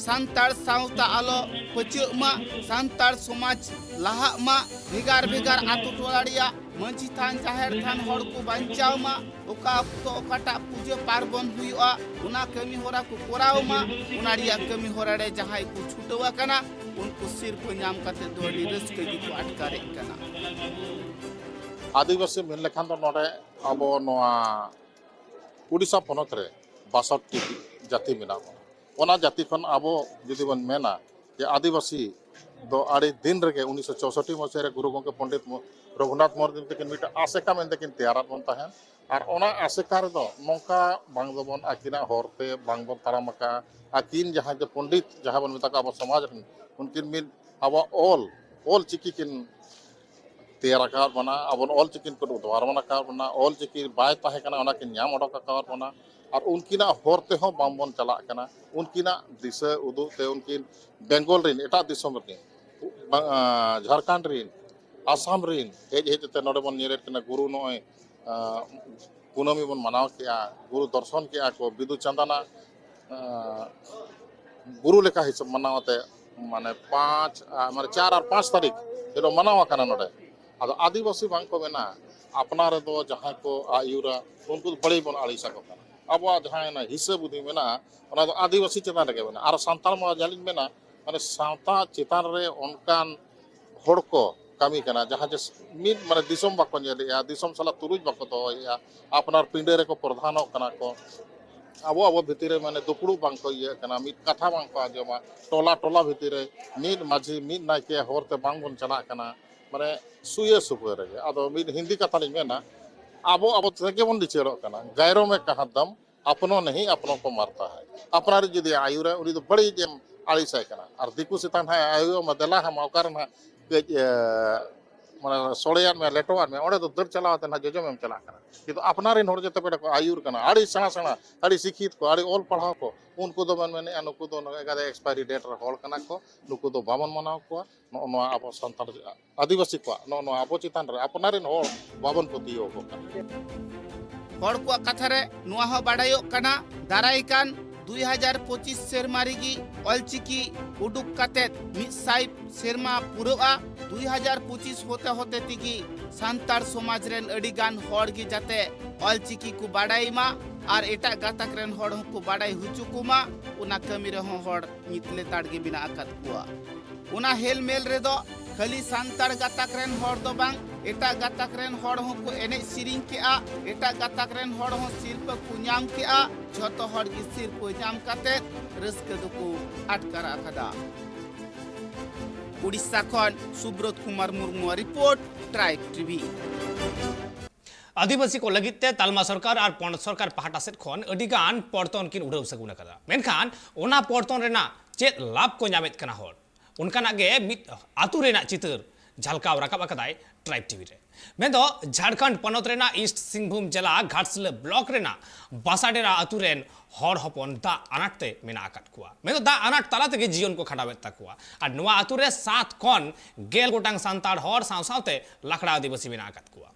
ᱥᱟᱱᱛᱟᱲ ᱥᱟᱶᱛᱟ ᱟᱞᱚ ᱯᱟᱹᱪᱟᱹᱜ ᱢᱟ, ᱥᱟᱱᱛᱟᱲ ᱥᱚᱢᱟᱡᱽ ᱞᱟᱦᱟᱜ ᱢᱟ, ᱵᱷᱮᱜᱟᱨ ᱵᱷᱮᱜᱟᱨ ᱟᱛᱳ ᱴᱚᱞᱟ ᱨᱮᱭᱟᱜ ᱢᱟᱹᱡᱷᱤ ᱛᱷᱟᱱ, ᱡᱟᱦᱮᱨ ᱛᱷᱟᱱ ᱦᱚᱲ ᱠᱚ ᱵᱟᱧᱪᱟᱣ ᱢᱟ, ᱚᱠᱟ ᱚᱠᱛᱚ ᱚᱠᱟᱴᱟᱜ ᱯᱩᱡᱟᱹ ᱯᱟᱨᱵᱚᱱ ᱦᱩᱭᱩᱜᱼᱟ, ᱚᱱᱟ ᱠᱟᱹᱢᱤ ᱦᱚᱨᱟ ᱠᱚ ᱠᱚᱨᱟᱣ ᱢᱟ, ᱚᱱᱟ ᱨᱮᱭᱟᱜ ᱠᱟᱹᱢᱤ ᱦᱚᱨᱟ ᱨᱮ ᱡᱟᱦᱟᱸᱭ ᱠᱚ ᱪᱷᱩᱴᱟᱹᱣ ᱟᱠᱟᱱᱟ, ᱩᱱᱠᱩ ᱥᱤᱨᱯᱟᱹ ᱧᱟᱢ ᱠᱟᱛᱮ ᱫᱚ ᱟᱹᱰᱤ ᱨᱟᱹᱥᱠᱟᱹ ᱜᱮᱠᱚ ᱟᱴᱠᱟᱨᱮᱫ ᱠᱟᱱᱟ᱾ ᱟᱹᱫᱤᱵᱟᱹᱥᱤ ᱢᱮᱱ ᱞᱮᱠᱷᱟᱱ ᱫᱚ ᱱᱚᱰᱮ ᱟᱵᱚ ᱱᱚᱣᱟ ᱩᱰᱤᱥᱟ ᱯᱚᱱᱚᱛ ᱨᱮ ᱵᱟᱥᱚᱴᱴᱤ ᱡᱟᱹᱛᱤ ᱢᱮᱱᱟᱜ ᱵᱚᱱᱟ᱾ ᱚᱱᱟ ᱡᱟᱹᱛᱤ ᱠᱷᱚᱱ ᱟᱵᱚ ᱡᱩᱫᱤ ᱵᱚᱱ ᱢᱮᱱᱟ ᱡᱮ ᱟᱹᱫᱤᱵᱟᱹᱥᱤ ᱫᱚ ᱟᱹᱰᱤ ᱫᱤᱱ ᱨᱮᱜᱮ ᱩᱱᱤᱥᱥᱚ ᱪᱳᱥᱳᱴᱴᱤ ᱢᱚᱥᱤᱦᱟ ᱨᱮ ᱜᱩᱨᱩ ᱜᱚᱢᱠᱮ ᱯᱚᱱᱰᱤᱛ ᱢᱚ-, ᱨᱚᱜᱷᱩᱱᱟᱛᱷ ᱢᱩᱨᱢᱩ ᱛᱟᱹᱠᱤᱱ ᱢᱤᱫᱴᱟᱝ ᱟᱥᱮᱠᱟ ᱢᱮᱱᱛᱮ ᱠᱤᱱ ᱛᱮᱭᱟᱨᱟᱫ ᱵᱚᱱ ᱛᱟᱦᱮᱸᱫ᱾ ᱟᱨ ᱚᱱᱟ ᱟᱥᱮᱠᱟ ᱨᱮᱫᱚ ᱱᱚᱝᱠᱟ ᱵᱟᱝ ᱫᱚᱵᱚᱱ ᱟᱹᱠᱤᱱᱟᱜ ᱦᱚᱨ ᱛᱮ ᱵᱟᱝ ᱵᱚᱱ ᱛᱟᱲᱟᱢ ᱟᱠᱟᱫᱼᱟ᱾ ᱟᱹᱠᱤᱱ ᱡᱟᱦᱟᱸᱭ ᱫᱚ ᱯᱚᱱᱰᱤᱛ ᱡᱟᱦᱟᱸ ᱵᱚᱱ ᱢᱮᱛᱟ ᱠᱚᱣᱟ ᱟᱵᱚ ᱥᱚᱢᱟᱡᱽ ᱨᱮᱱ, ᱩᱱᱠᱤᱱ ᱢᱤᱫ ᱟᱵᱚᱣᱟᱜ ᱚᱞ, ᱚᱞ ᱪᱤᱠᱤ ᱠᱤᱱ ᱛᱮᱭᱟᱨ ᱟᱠᱟᱫ ᱵᱚᱱᱟ, ᱟᱵᱚ ᱚᱞ ᱪᱤᱠᱤ ᱠᱤᱱ ᱩᱫᱽᱵᱷᱟᱵᱚᱱ ᱟᱠᱟᱫ ᱵᱚᱱᱟ, ᱚᱞ ᱪᱤᱠᱤ ᱵᱟᱭ ᱛᱟᱦᱮᱸ ᱠᱟᱱᱟ, ᱚᱱᱟ ᱠᱤᱱ ᱧᱟᱢ ᱚᱰᱚᱠ ᱟᱠᱟᱫ ᱵᱚᱱᱟ᱾ ᱟᱨ ᱩᱱᱠᱤᱱᱟᱜ ᱦᱚᱨ ᱛᱮᱦᱚᱸ ᱵᱟᱝ ᱵᱚᱱ ᱪᱟᱞᱟᱜ ᱠᱟᱱᱟ᱾ ᱩᱱᱠᱤᱱᱟᱜ ᱫᱤᱥᱟᱹ ᱩᱫᱩᱜ ᱛᱮ ᱩᱱᱠᱤᱱ ᱵᱮᱝᱜᱚᱞ ᱨᱤᱱ, ᱮᱴᱟᱜ ᱫᱤᱥᱚᱢ ᱨᱤᱱ, ᱵᱟᱝ, ᱟᱸ, ᱡᱷᱟᱲᱠᱷᱚᱸᱰ ᱨᱤᱱ, ᱟᱥᱟᱢ ᱨᱤᱱ ᱦᱮᱡ ᱦᱮᱡ ᱠᱟᱛᱮ ᱱᱚᱰᱮ ᱵᱚᱱ ᱧᱮᱞᱮᱫ ᱠᱟᱱᱟ ᱜᱩᱨᱩ ᱱᱚᱜᱼᱚᱭ, ᱟᱸ, ᱠᱩᱱᱟᱹᱢᱤ ᱵᱚᱱ ᱢᱟᱱᱟᱣ ᱠᱮᱜᱼᱟ, ᱜᱩᱨᱩ ᱫᱚᱨᱥᱚᱱ ᱠᱮᱜᱼᱟ ᱠᱚ, ᱵᱤᱫᱩ ᱪᱟᱸᱫᱟᱱᱟᱜ, ᱟᱸ, ᱜᱩᱨᱩ ᱞᱮᱠᱟ ᱦᱤᱥᱟᱹᱵ ᱢᱟᱱᱟᱣ ᱟᱛᱮ, ᱢᱟᱱᱮ ᱯᱟᱸᱪ, ᱟᱸ, ᱢᱟᱱᱮ ᱪᱟᱨ ᱟᱨ ᱯᱟᱸᱪ ᱛᱟᱹᱨᱤᱠᱷ ᱦᱤᱞᱳᱜ ᱢᱟᱱᱟᱣ ᱟᱠᱟᱱᱟ ᱱᱚᱰᱮ᱾ ᱟᱫᱚ ᱟᱹᱫᱤᱵᱟᱹᱥᱤ ᱵᱟᱝ ᱠᱚ ᱢᱮᱱᱟ, ᱟᱯᱱᱟᱨ ᱨᱮᱫᱚ ᱡᱟᱦᱟᱸᱭ ᱠᱚ ᱟᱹᱭᱩᱨᱟ, ᱩᱱᱠᱩ ᱫᱚ ᱵᱟᱹᱲᱤᱡ ᱵᱚᱱ ᱟᱹᱲᱤᱥ ᱟᱠᱚ ᱠᱟᱱᱟ᱾ ᱟᱵᱚᱣᱟᱜ ᱡᱟᱦᱟᱸ ᱚᱱᱟ ᱦᱤᱥᱟᱹ ᱵᱩᱫᱷᱤ ᱢᱮᱱᱟᱜᱼᱟ, ᱚᱱᱟ ᱫᱚ ᱟᱹᱫᱤᱵᱟᱹᱥᱤ ᱪᱮᱛᱟᱱ ᱨᱮᱜᱮ ᱢᱮᱱᱟᱜᱼᱟ᱾ ᱟᱨ ᱥᱟᱱᱛᱟᱲ ᱢᱟ ᱡᱟᱦᱟᱸ ᱞᱤᱧ ᱢᱮᱱᱟ, ᱢᱟᱱᱮ ᱥᱟᱶᱛᱟ ᱪᱮᱛᱟᱱ ᱨᱮ ᱚᱱᱠᱟᱱ ᱦᱚᱲ ᱠᱚ ᱠᱟᱹᱢᱤ ᱠᱟᱱᱟ, ᱡᱟᱦᱟᱸ ᱡᱮ ᱢᱤᱫ, ᱢᱟᱱᱮ ᱫᱤᱥᱚᱢ ᱵᱟᱠᱚ ᱧᱮᱞᱮᱜᱼᱟ, ᱫᱤᱥᱚᱢ ᱥᱟᱞᱟᱜ ᱛᱩᱞᱩᱡ ᱵᱟᱠᱚ ᱫᱚᱦᱚᱭᱮᱜᱼᱟ, ᱟᱯᱱᱟᱨ ᱯᱤᱸᱰᱟᱹ ᱨᱮᱠᱚ ᱯᱨᱚᱫᱷᱟᱱᱚᱜ ᱠᱟᱱᱟ ᱠᱚ, ᱟᱵᱚ ᱟᱵᱚ ᱵᱷᱤᱛᱤᱨ ᱨᱮ ᱢᱟᱱᱮ ᱫᱩᱯᱲᱩᱵ ᱵᱟᱝ ᱠᱚ ᱤᱭᱟᱹᱜ ᱠᱟᱱᱟ, ᱢᱤᱫ ᱠᱟᱛᱷᱟ ᱵᱟᱝ ᱠᱚ ᱟᱸᱡᱚᱢᱟ, ᱴᱚᱞᱟ ᱴᱚᱞᱟ ᱵᱷᱤᱛᱤᱨ ᱨᱮ ᱢᱤᱫ ᱢᱟᱹᱡᱷᱤ ᱢᱤᱫ ᱱᱟᱭᱠᱮ ᱦᱚᱨ ᱛᱮ ᱵᱟᱝ ᱵᱚᱱ ᱪᱟᱞᱟᱜ ᱠᱟᱱᱟ, ᱢᱟᱱᱮ ᱥᱩᱭᱟᱹ ᱥᱩᱯᱟᱹ ᱨᱮᱜᱮ᱾ ᱟᱫᱚ ᱢᱤᱫ ᱦᱤᱱᱫᱤ ᱠᱟᱛᱷᱟ ᱞᱤᱧ ᱢᱮᱱᱟ, ᱟᱵᱚ ᱟᱵᱚ ᱛᱮᱜᱮ ᱵᱚᱱ ᱞᱤᱪᱟᱹᱲᱚᱜ ᱠᱟᱱᱟ, ᱜᱟᱭᱨᱚ ᱢᱮ ᱠᱟᱦᱟᱸ ᱫᱟᱢ, ᱟᱯᱱᱚ ᱱᱟᱦᱤ ᱟᱯᱱᱚ ᱠᱚ ᱢᱟᱨᱛᱟ ᱦᱟᱭ᱾ ᱟᱯᱱᱟᱨ ᱡᱩᱫᱤ ᱟᱹᱭᱩᱨᱟ, ᱩᱱᱤ ᱫᱚ ᱵᱟᱹᱲᱤᱡ ᱮᱢ ᱟᱹᱲᱤᱥᱟᱭ ᱠᱟᱱᱟ᱾ ᱟᱨ ᱫᱤᱠᱩ ᱪᱮᱛᱟᱱ ᱦᱟᱸᱜ ᱟᱹᱭᱩᱨ ᱢᱟ, ᱫᱮᱞᱟ ᱦᱟᱸᱜ ᱢᱟ, ᱚᱠᱟᱨᱮ ᱱᱟᱦᱟᱜ ᱠᱟᱹᱡ, ᱮ, ᱢᱟᱱᱮ ᱥᱚᱲᱮᱭᱟᱫ ᱢᱮᱭᱟ, ᱞᱮᱴᱚᱣᱟᱫ ᱢᱮᱭᱟ, ᱚᱸᱰᱮ ᱫᱚ ᱫᱟᱹᱲ ᱪᱟᱞᱟᱣ ᱠᱟᱛᱮ ᱱᱟᱦᱟᱜ ᱡᱚᱡᱚᱢᱮᱢ ᱪᱟᱞᱟᱜ ᱠᱟᱱᱟ᱾ ᱠᱤᱱᱛᱩ ᱟᱯᱱᱟᱨ ᱨᱮᱱ ᱦᱚᱲ ᱡᱚᱛᱚ ᱯᱮᱲᱟ ᱠᱚ ᱟᱹᱭᱩᱨ ᱠᱟᱱᱟ, ᱟᱹᱰᱤ ᱥᱮᱬᱟ ᱥᱮᱬᱟ, ᱟᱹᱰᱤ ᱥᱤᱠᱠᱷᱤᱛ ᱠᱚ, ᱟᱹᱰᱤ ᱚᱞ ᱯᱟᱲᱦᱟᱣ ᱠᱚ, ᱩᱱᱠᱩ ᱫᱚ ᱢᱮᱱ ᱢᱮᱱᱮᱫᱼᱟ ᱱᱩᱠᱩ ᱫᱚ ᱮᱠᱟᱫᱮ expiry date ᱨᱮ ᱦᱚᱲ ᱠᱟᱱᱟ ᱠᱚ, ᱱᱩᱠᱩ ᱫᱚ ᱵᱟᱵᱚᱱ ᱢᱟᱱᱟᱣ ᱠᱚᱣᱟ᱾ ᱱᱚᱜᱼᱚ ᱱᱚᱣᱟ ᱟᱵᱚ ᱥᱟᱱᱛᱟᱲ ᱟᱹᱫᱤᱵᱟᱹᱥᱤ ᱠᱚᱣᱟᱜ ᱱᱚᱜᱼᱚ ᱱᱚᱣᱟ ᱟᱵᱚ ᱪᱮᱛᱟᱱ ᱨᱮ ᱟᱯᱱᱟᱨ ᱨᱮᱱ ᱦᱚᱲ ᱵᱟᱵᱚᱱ ᱯᱟᱹᱛᱭᱟᱹᱣ ᱟᱠᱚ ᱠᱟᱱᱟ᱾ ᱦᱚᱲ ᱠᱚᱣᱟᱜ ᱠᱟᱛᱷᱟ ᱨᱮ ᱱᱚᱣᱟ ᱦᱚᱸ ᱵᱟᱰᱟᱭᱚᱜ ᱠᱟᱱᱟ, ᱫᱟᱨᱟᱭ ᱠᱟᱱ ᱫᱩᱭ ᱦᱟᱡᱟᱨ ᱯᱚᱸᱪᱤᱥ ᱥᱮᱨᱢᱟ ᱨᱮᱜᱮ ᱚᱞᱪᱤᱠᱤ ᱩᱰᱩᱠ ᱠᱟᱛᱮ ᱢᱤᱫ ᱥᱟᱭ ᱥᱮᱨᱢᱟ ᱯᱩᱨᱟᱹᱜᱼᱟ᱾ ᱫᱩᱭ ᱦᱟᱡᱟᱨ ᱯᱚᱸᱪᱤᱥ ᱦᱚᱛᱮ ᱦᱚᱛᱮ ᱛᱮᱜᱮ ᱥᱟᱱᱛᱟᱲ ᱥᱚᱢᱟᱡᱽ ᱨᱮᱱ ᱟᱹᱰᱤ ᱜᱟᱱ ᱦᱚᱲ ᱜᱮ ᱡᱟᱛᱮ ᱚᱞᱪᱤᱠᱤ ᱠᱚ ᱵᱟᱰᱟᱭ ᱢᱟ ᱟᱨ ᱮᱴᱟᱜ ᱜᱟᱛᱟᱠ ᱨᱮᱱ ᱦᱚᱲ ᱦᱚᱸᱠᱚ ᱵᱟᱰᱟᱭ ᱦᱚᱪᱚ ᱠᱚᱢᱟ, ᱚᱱᱟ ᱠᱟᱹᱢᱤ ᱨᱮᱦᱚᱸ ᱦᱚᱲ ᱱᱤᱛ ᱞᱮᱛᱟᱲ ᱜᱮ ᱢᱮᱱᱟᱜ ᱟᱠᱟᱫ ᱠᱚᱣᱟ᱾ ᱚᱱᱟ ᱦᱮᱞᱢᱮᱞ ᱨᱮᱫᱚ ᱠᱷᱟᱹᱞᱤ ᱥᱟᱱᱛᱟᱲ ᱜᱟᱛᱟᱠ ᱨᱮᱱ ᱦᱚᱲ ᱫᱚ ᱵᱟᱝ, ᱮᱴᱟᱜ ᱜᱟᱛᱟᱠ ᱨᱮᱱ ᱦᱚᱲ ᱦᱚᱸᱠᱚ ᱮᱱᱮᱡ ᱥᱮᱨᱮᱧ ᱠᱮᱜᱼᱟ, ᱮᱴᱟᱜ ᱜᱟᱛᱟᱠ ᱨᱮᱱ ᱦᱚᱲ ᱦᱚᱸ ᱥᱤᱨᱯᱟᱹ ᱠᱚ ᱧᱟᱢ ᱠᱮᱜᱼᱟ᱾ ᱡᱷᱚᱛᱚ ᱦᱚᱲ ᱜᱮ ᱥᱤᱨᱯᱟᱹ ᱧᱟᱢ ᱠᱟᱛᱮ ᱨᱟᱹᱥᱠᱟᱹ ᱫᱚᱠᱚ ᱟᱴᱠᱟᱨ ᱟᱠᱟᱫᱟ᱾ ᱩᱲᱤᱥᱥᱟ ᱠᱷᱚᱱ ᱥᱩᱵᱨᱚᱛ ᱠᱩᱢᱟᱨ ᱢᱩᱨᱢᱩᱣᱟᱜ ᱨᱤᱯᱳᱨᱴ, ᱴᱨᱟᱭᱤᱵᱽ ᱴᱤᱵᱷᱤ᱾ ᱟᱹᱫᱤᱵᱟᱹᱥᱤ ᱠᱚ ᱞᱟᱹᱜᱤᱫ ᱛᱮ ᱛᱟᱞᱢᱟ ᱥᱚᱨᱠᱟᱨ ᱟᱨ ᱯᱚᱱᱚᱛ ᱥᱚᱨᱠᱟᱨ ᱯᱟᱦᱴᱟ ᱥᱮᱫ ᱠᱷᱚᱱ ᱟᱹᱰᱤ ᱜᱟᱱ ᱯᱚᱨᱛᱚᱱ ᱠᱤᱱ ᱩᱰᱷᱟᱹᱣ ᱥᱟᱹᱜᱩᱱ ᱟᱠᱟᱫᱟ᱾ ᱢᱮᱱᱠᱷᱟᱱ ᱚᱱᱟ ᱯᱚᱨᱛᱚᱱ ᱨᱮᱱᱟᱜ ᱪᱮᱫ ᱞᱟᱵᱷ ᱠᱚ ᱧᱟᱢᱮᱫ ᱠᱟᱱᱟ ᱦᱚᱲ, ᱚᱱᱠᱟᱱᱟᱜ ᱜᱮ ᱢᱤᱫ ᱟᱹᱛᱩ ᱨᱮᱱᱟᱜ ᱪᱤᱛᱟᱹᱨ ᱡᱷᱟᱞᱠᱟᱣ ᱨᱟᱠᱟᱵ ᱟᱠᱟᱫᱟᱭ ᱴᱨᱟᱭᱤᱵᱽ ᱴᱤᱵᱷᱤ ᱨᱮ᱾ ᱢᱮᱱᱫᱚ ᱡᱷᱟᱲᱠᱷᱚᱸᱰ ᱯᱚᱱᱚᱛ ᱨᱮᱱᱟᱜ ᱤᱥᱴ ᱥᱤᱝᱵᱷᱩᱢ ᱡᱮᱞᱟ ᱜᱷᱟᱴᱥᱤᱞᱟᱹ ᱵᱞᱚᱠ ᱨᱮᱱᱟᱜ ᱵᱟᱥᱟᱰᱮᱨᱟ ᱟᱹᱛᱩ ᱨᱮᱱ ᱦᱚᱲ ᱦᱚᱯᱚᱱ ᱫᱟᱜ ᱟᱱᱟᱴ ᱛᱮ ᱢᱮᱱᱟᱜ ᱟᱠᱟᱫ ᱠᱚᱣᱟ᱾ ᱢᱮᱱᱫᱚ ᱫᱟᱜ ᱟᱱᱟᱴ ᱛᱟᱞᱟ ᱛᱮᱜᱮ ᱡᱤᱭᱚᱱ ᱠᱚ ᱠᱷᱟᱸᱰᱟᱣᱮᱫ ᱛᱟᱠᱚᱣᱟ᱾ ᱟᱨ ᱱᱚᱣᱟ ᱟᱹᱛᱩ ᱨᱮ ᱥᱟᱛ ᱠᱷᱚᱱ ᱜᱮᱞ ᱜᱚᱴᱟᱝ ᱥᱟᱱᱛᱟᱲ ᱦᱚᱲ ᱥᱟᱶ ᱥᱟᱶᱛᱮ ᱞᱟᱠᱲᱟ ᱟᱹᱫᱤᱵᱟᱹᱥᱤ ᱢᱮᱱᱟᱜ ᱟᱠᱟᱫ ᱠᱚᱣᱟ᱾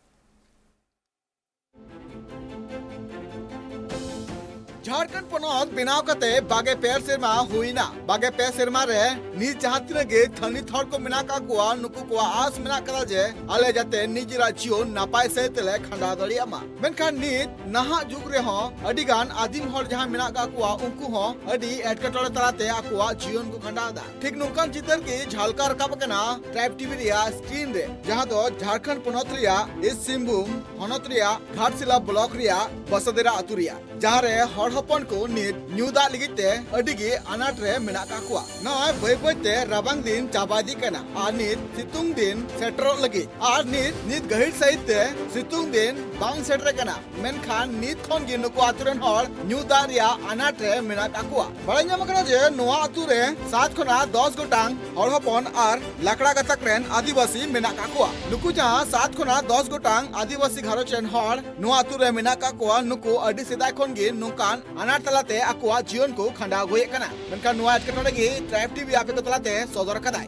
ᱡᱷᱟᱲᱠᱷᱚᱸᱰ ᱯᱚᱱᱚᱛ ᱵᱮᱱᱟᱣ ᱠᱟᱛᱮ ᱵᱟᱜᱮ ᱯᱮ ᱥᱮᱨᱢᱟ ᱦᱩᱭᱱᱟ᱾ ᱵᱟᱜᱮ ᱯᱮ ᱥᱮᱨᱢᱟ ᱨᱮ ᱱᱤᱛ ᱡᱟᱦᱟᱸ ᱛᱤᱱᱟᱹᱜ ᱜᱮ ᱛᱷᱟᱹᱱᱤᱛ ᱦᱚᱲ ᱠᱚ ᱢᱮᱱᱟᱜ ᱟᱠᱟᱫ ᱠᱚᱣᱟ, ᱱᱩᱠᱩ ᱠᱚᱣᱟᱜ ᱟᱸᱥ ᱢᱮᱱᱟᱜ ᱟᱠᱟᱫᱟ ᱡᱮ ᱟᱞᱮ ᱡᱟᱛᱮ ᱱᱤᱡᱮᱨᱟᱜ ᱡᱤᱭᱚᱱ ᱱᱟᱯᱟᱭ ᱥᱟᱹᱦᱤᱡ ᱛᱮᱞᱮ ᱠᱷᱟᱸᱰᱟᱣ ᱫᱟᱲᱮᱭᱟᱜ ᱢᱟ᱾ ᱢᱮᱱᱠᱷᱟᱱ ᱱᱤᱛ ᱱᱟᱦᱟᱜ ᱡᱩᱜᱽ ᱨᱮᱦᱚᱸ ᱟᱹᱰᱤ ᱜᱟᱱ ᱟᱹᱫᱤᱢ ᱦᱚᱲ ᱡᱟᱦᱟᱸ ᱢᱮᱱᱟᱜ ᱟᱠᱟᱫ ᱠᱚᱣᱟ, ᱩᱱᱠᱩ ᱦᱚᱸ ᱟᱹᱰᱤ ᱮᱴᱠᱮᱴᱚᱬᱮ ᱛᱟᱞᱟᱛᱮ ᱟᱠᱚᱣᱟᱜ ᱡᱤᱭᱚᱱ ᱠᱚ ᱠᱷᱟᱸᱰᱟᱣ ᱮᱫᱟ᱾ ᱴᱷᱤᱠ ᱱᱚᱝᱠᱟᱱ ᱪᱤᱛᱟᱹᱨ ᱜᱮ ᱡᱷᱟᱞᱠᱟᱣ ᱨᱟᱠᱟᱵ ᱟᱠᱟᱱᱟ ᱴᱨᱟᱭᱤᱵᱽ ᱴᱤᱵᱷᱤ ᱨᱮᱭᱟᱜ ᱥᱠᱨᱤᱱ ᱨᱮ, ᱡᱟᱦᱟᱸ ᱫᱚ ᱡᱷᱟᱲᱠᱷᱚᱸᱰ ᱯᱚᱱᱚᱛ ᱨᱮᱭᱟᱜ ᱤᱥᱴ ᱥᱤᱝᱵᱷᱩᱢ ᱦᱚᱱᱚᱛ ᱨᱮᱭᱟᱜ ᱜᱷᱟᱴᱥᱤᱞᱟ ᱵᱞᱚᱠ ᱨᱮᱭᱟᱜ ᱵᱟᱥᱟᱫᱮᱨᱟ ᱟᱹᱛᱩ ᱨᱮᱭᱟᱜ, ᱡᱟᱦᱟᱸ ᱨᱮ ᱦᱚᱲ ᱦᱚᱯᱚᱱ ᱠᱚ ᱱᱤᱛ ᱧᱩ ᱫᱟᱜ ᱞᱟᱹᱜᱤᱫ ᱛᱮ ᱟᱹᱰᱤ ᱜᱮ ᱟᱱᱟᱴ ᱨᱮ ᱢᱮᱱᱟᱜ ᱟᱠᱟᱫ ᱠᱚᱣᱟ᱾ ᱱᱚᱜᱼᱚᱭ ᱵᱟᱹᱭ ᱵᱟᱹᱭ ᱛᱮ ᱨᱟᱵᱟᱝ ᱫᱤᱱ ᱪᱟᱵᱟ ᱤᱫᱤᱜ ᱠᱟᱱᱟ ᱟᱨ ᱱᱤᱛ ᱥᱤᱛᱩᱝ ᱫᱤᱱ ᱥᱮᱴᱮᱨᱚᱜ ᱞᱟᱹᱜᱤᱫ, ᱟᱨ ᱱᱤᱛ, ᱱᱤᱛ ᱜᱟᱹᱦᱤᱨ ᱥᱟᱹᱦᱤᱡ ᱛᱮ ᱥᱤᱛᱩᱝ ᱫᱤᱱ ᱵᱟᱝ ᱥᱮᱴᱮᱨ ᱠᱟᱱᱟ᱾ ᱢᱮᱱᱠᱷᱟᱱ ᱱᱤᱛ ᱠᱷᱚᱱ ᱜᱮ ᱱᱩᱠᱩ ᱟᱛᱳ ᱨᱮᱱ ᱦᱚᱲ ᱧᱩ ᱫᱟᱜ ᱨᱮᱭᱟᱜ ᱟᱱᱟᱴ ᱨᱮ ᱢᱮᱱᱟᱜ ᱠᱟᱜ ᱠᱚᱣᱟ᱾ ᱵᱟᱲᱟᱭ ᱧᱟᱢ ᱟᱠᱟᱱᱟ ᱡᱮ ᱱᱚᱣᱟ ᱟᱛᱳ ᱨᱮ ᱥᱟᱛ ᱠᱷᱚᱱᱟᱜ ᱫᱚᱥ ᱜᱚᱴᱟᱝ ᱦᱚᱲ ᱦᱚᱯᱚᱱ ᱟᱨ ᱞᱟᱠᱲᱟ ᱜᱟᱛᱟᱠ ᱨᱮᱱ ᱟᱹᱫᱤᱵᱟᱹᱥᱤ ᱢᱮᱱᱟᱜ ᱠᱟᱜ ᱠᱚᱣᱟ᱾ ᱱᱩᱠᱩ ᱡᱟᱦᱟᱸ ᱥᱟᱛ ᱠᱷᱚᱱᱟᱜ ᱫᱚᱥ ᱜᱚᱴᱟᱝ ᱟᱹᱫᱤᱵᱟᱹᱥᱤ ᱜᱷᱟᱨᱚᱸᱡᱽ ᱨᱮᱱ ᱦᱚᱲ ᱱᱚᱣᱟ ᱟᱛᱳ ᱨᱮ ᱢᱮᱱᱟᱜ ᱠᱟᱜ ᱠᱚᱣᱟ, ᱱᱩᱠᱩ ᱟᱹᱰᱤ ᱥᱮᱫᱟᱭ ᱠᱷᱚᱱ ᱜᱮ ᱱᱚᱝᱠᱟᱱ ᱟᱱᱟᱴ ᱛᱟᱞᱟᱛᱮ ᱟᱠᱚᱣᱟᱜ ᱡᱤᱭᱚᱱ ᱠᱚ ᱠᱷᱟᱸᱰᱟᱣ ᱟᱹᱜᱩᱭᱮᱫ ᱠᱟᱱᱟ᱾ ᱢᱮᱱᱠᱷᱟᱱ ᱱᱚᱣᱟ ᱮᱴᱠᱮᱴᱚᱬᱮ ᱜᱮ ᱴᱨᱟᱭᱤᱵᱽ ᱴᱤᱵᱷᱤ ᱟᱯᱮ ᱠᱚ ᱛᱟᱞᱟᱛᱮ ᱥᱚᱫᱚᱨ ᱟᱠᱟᱫᱟᱭ᱾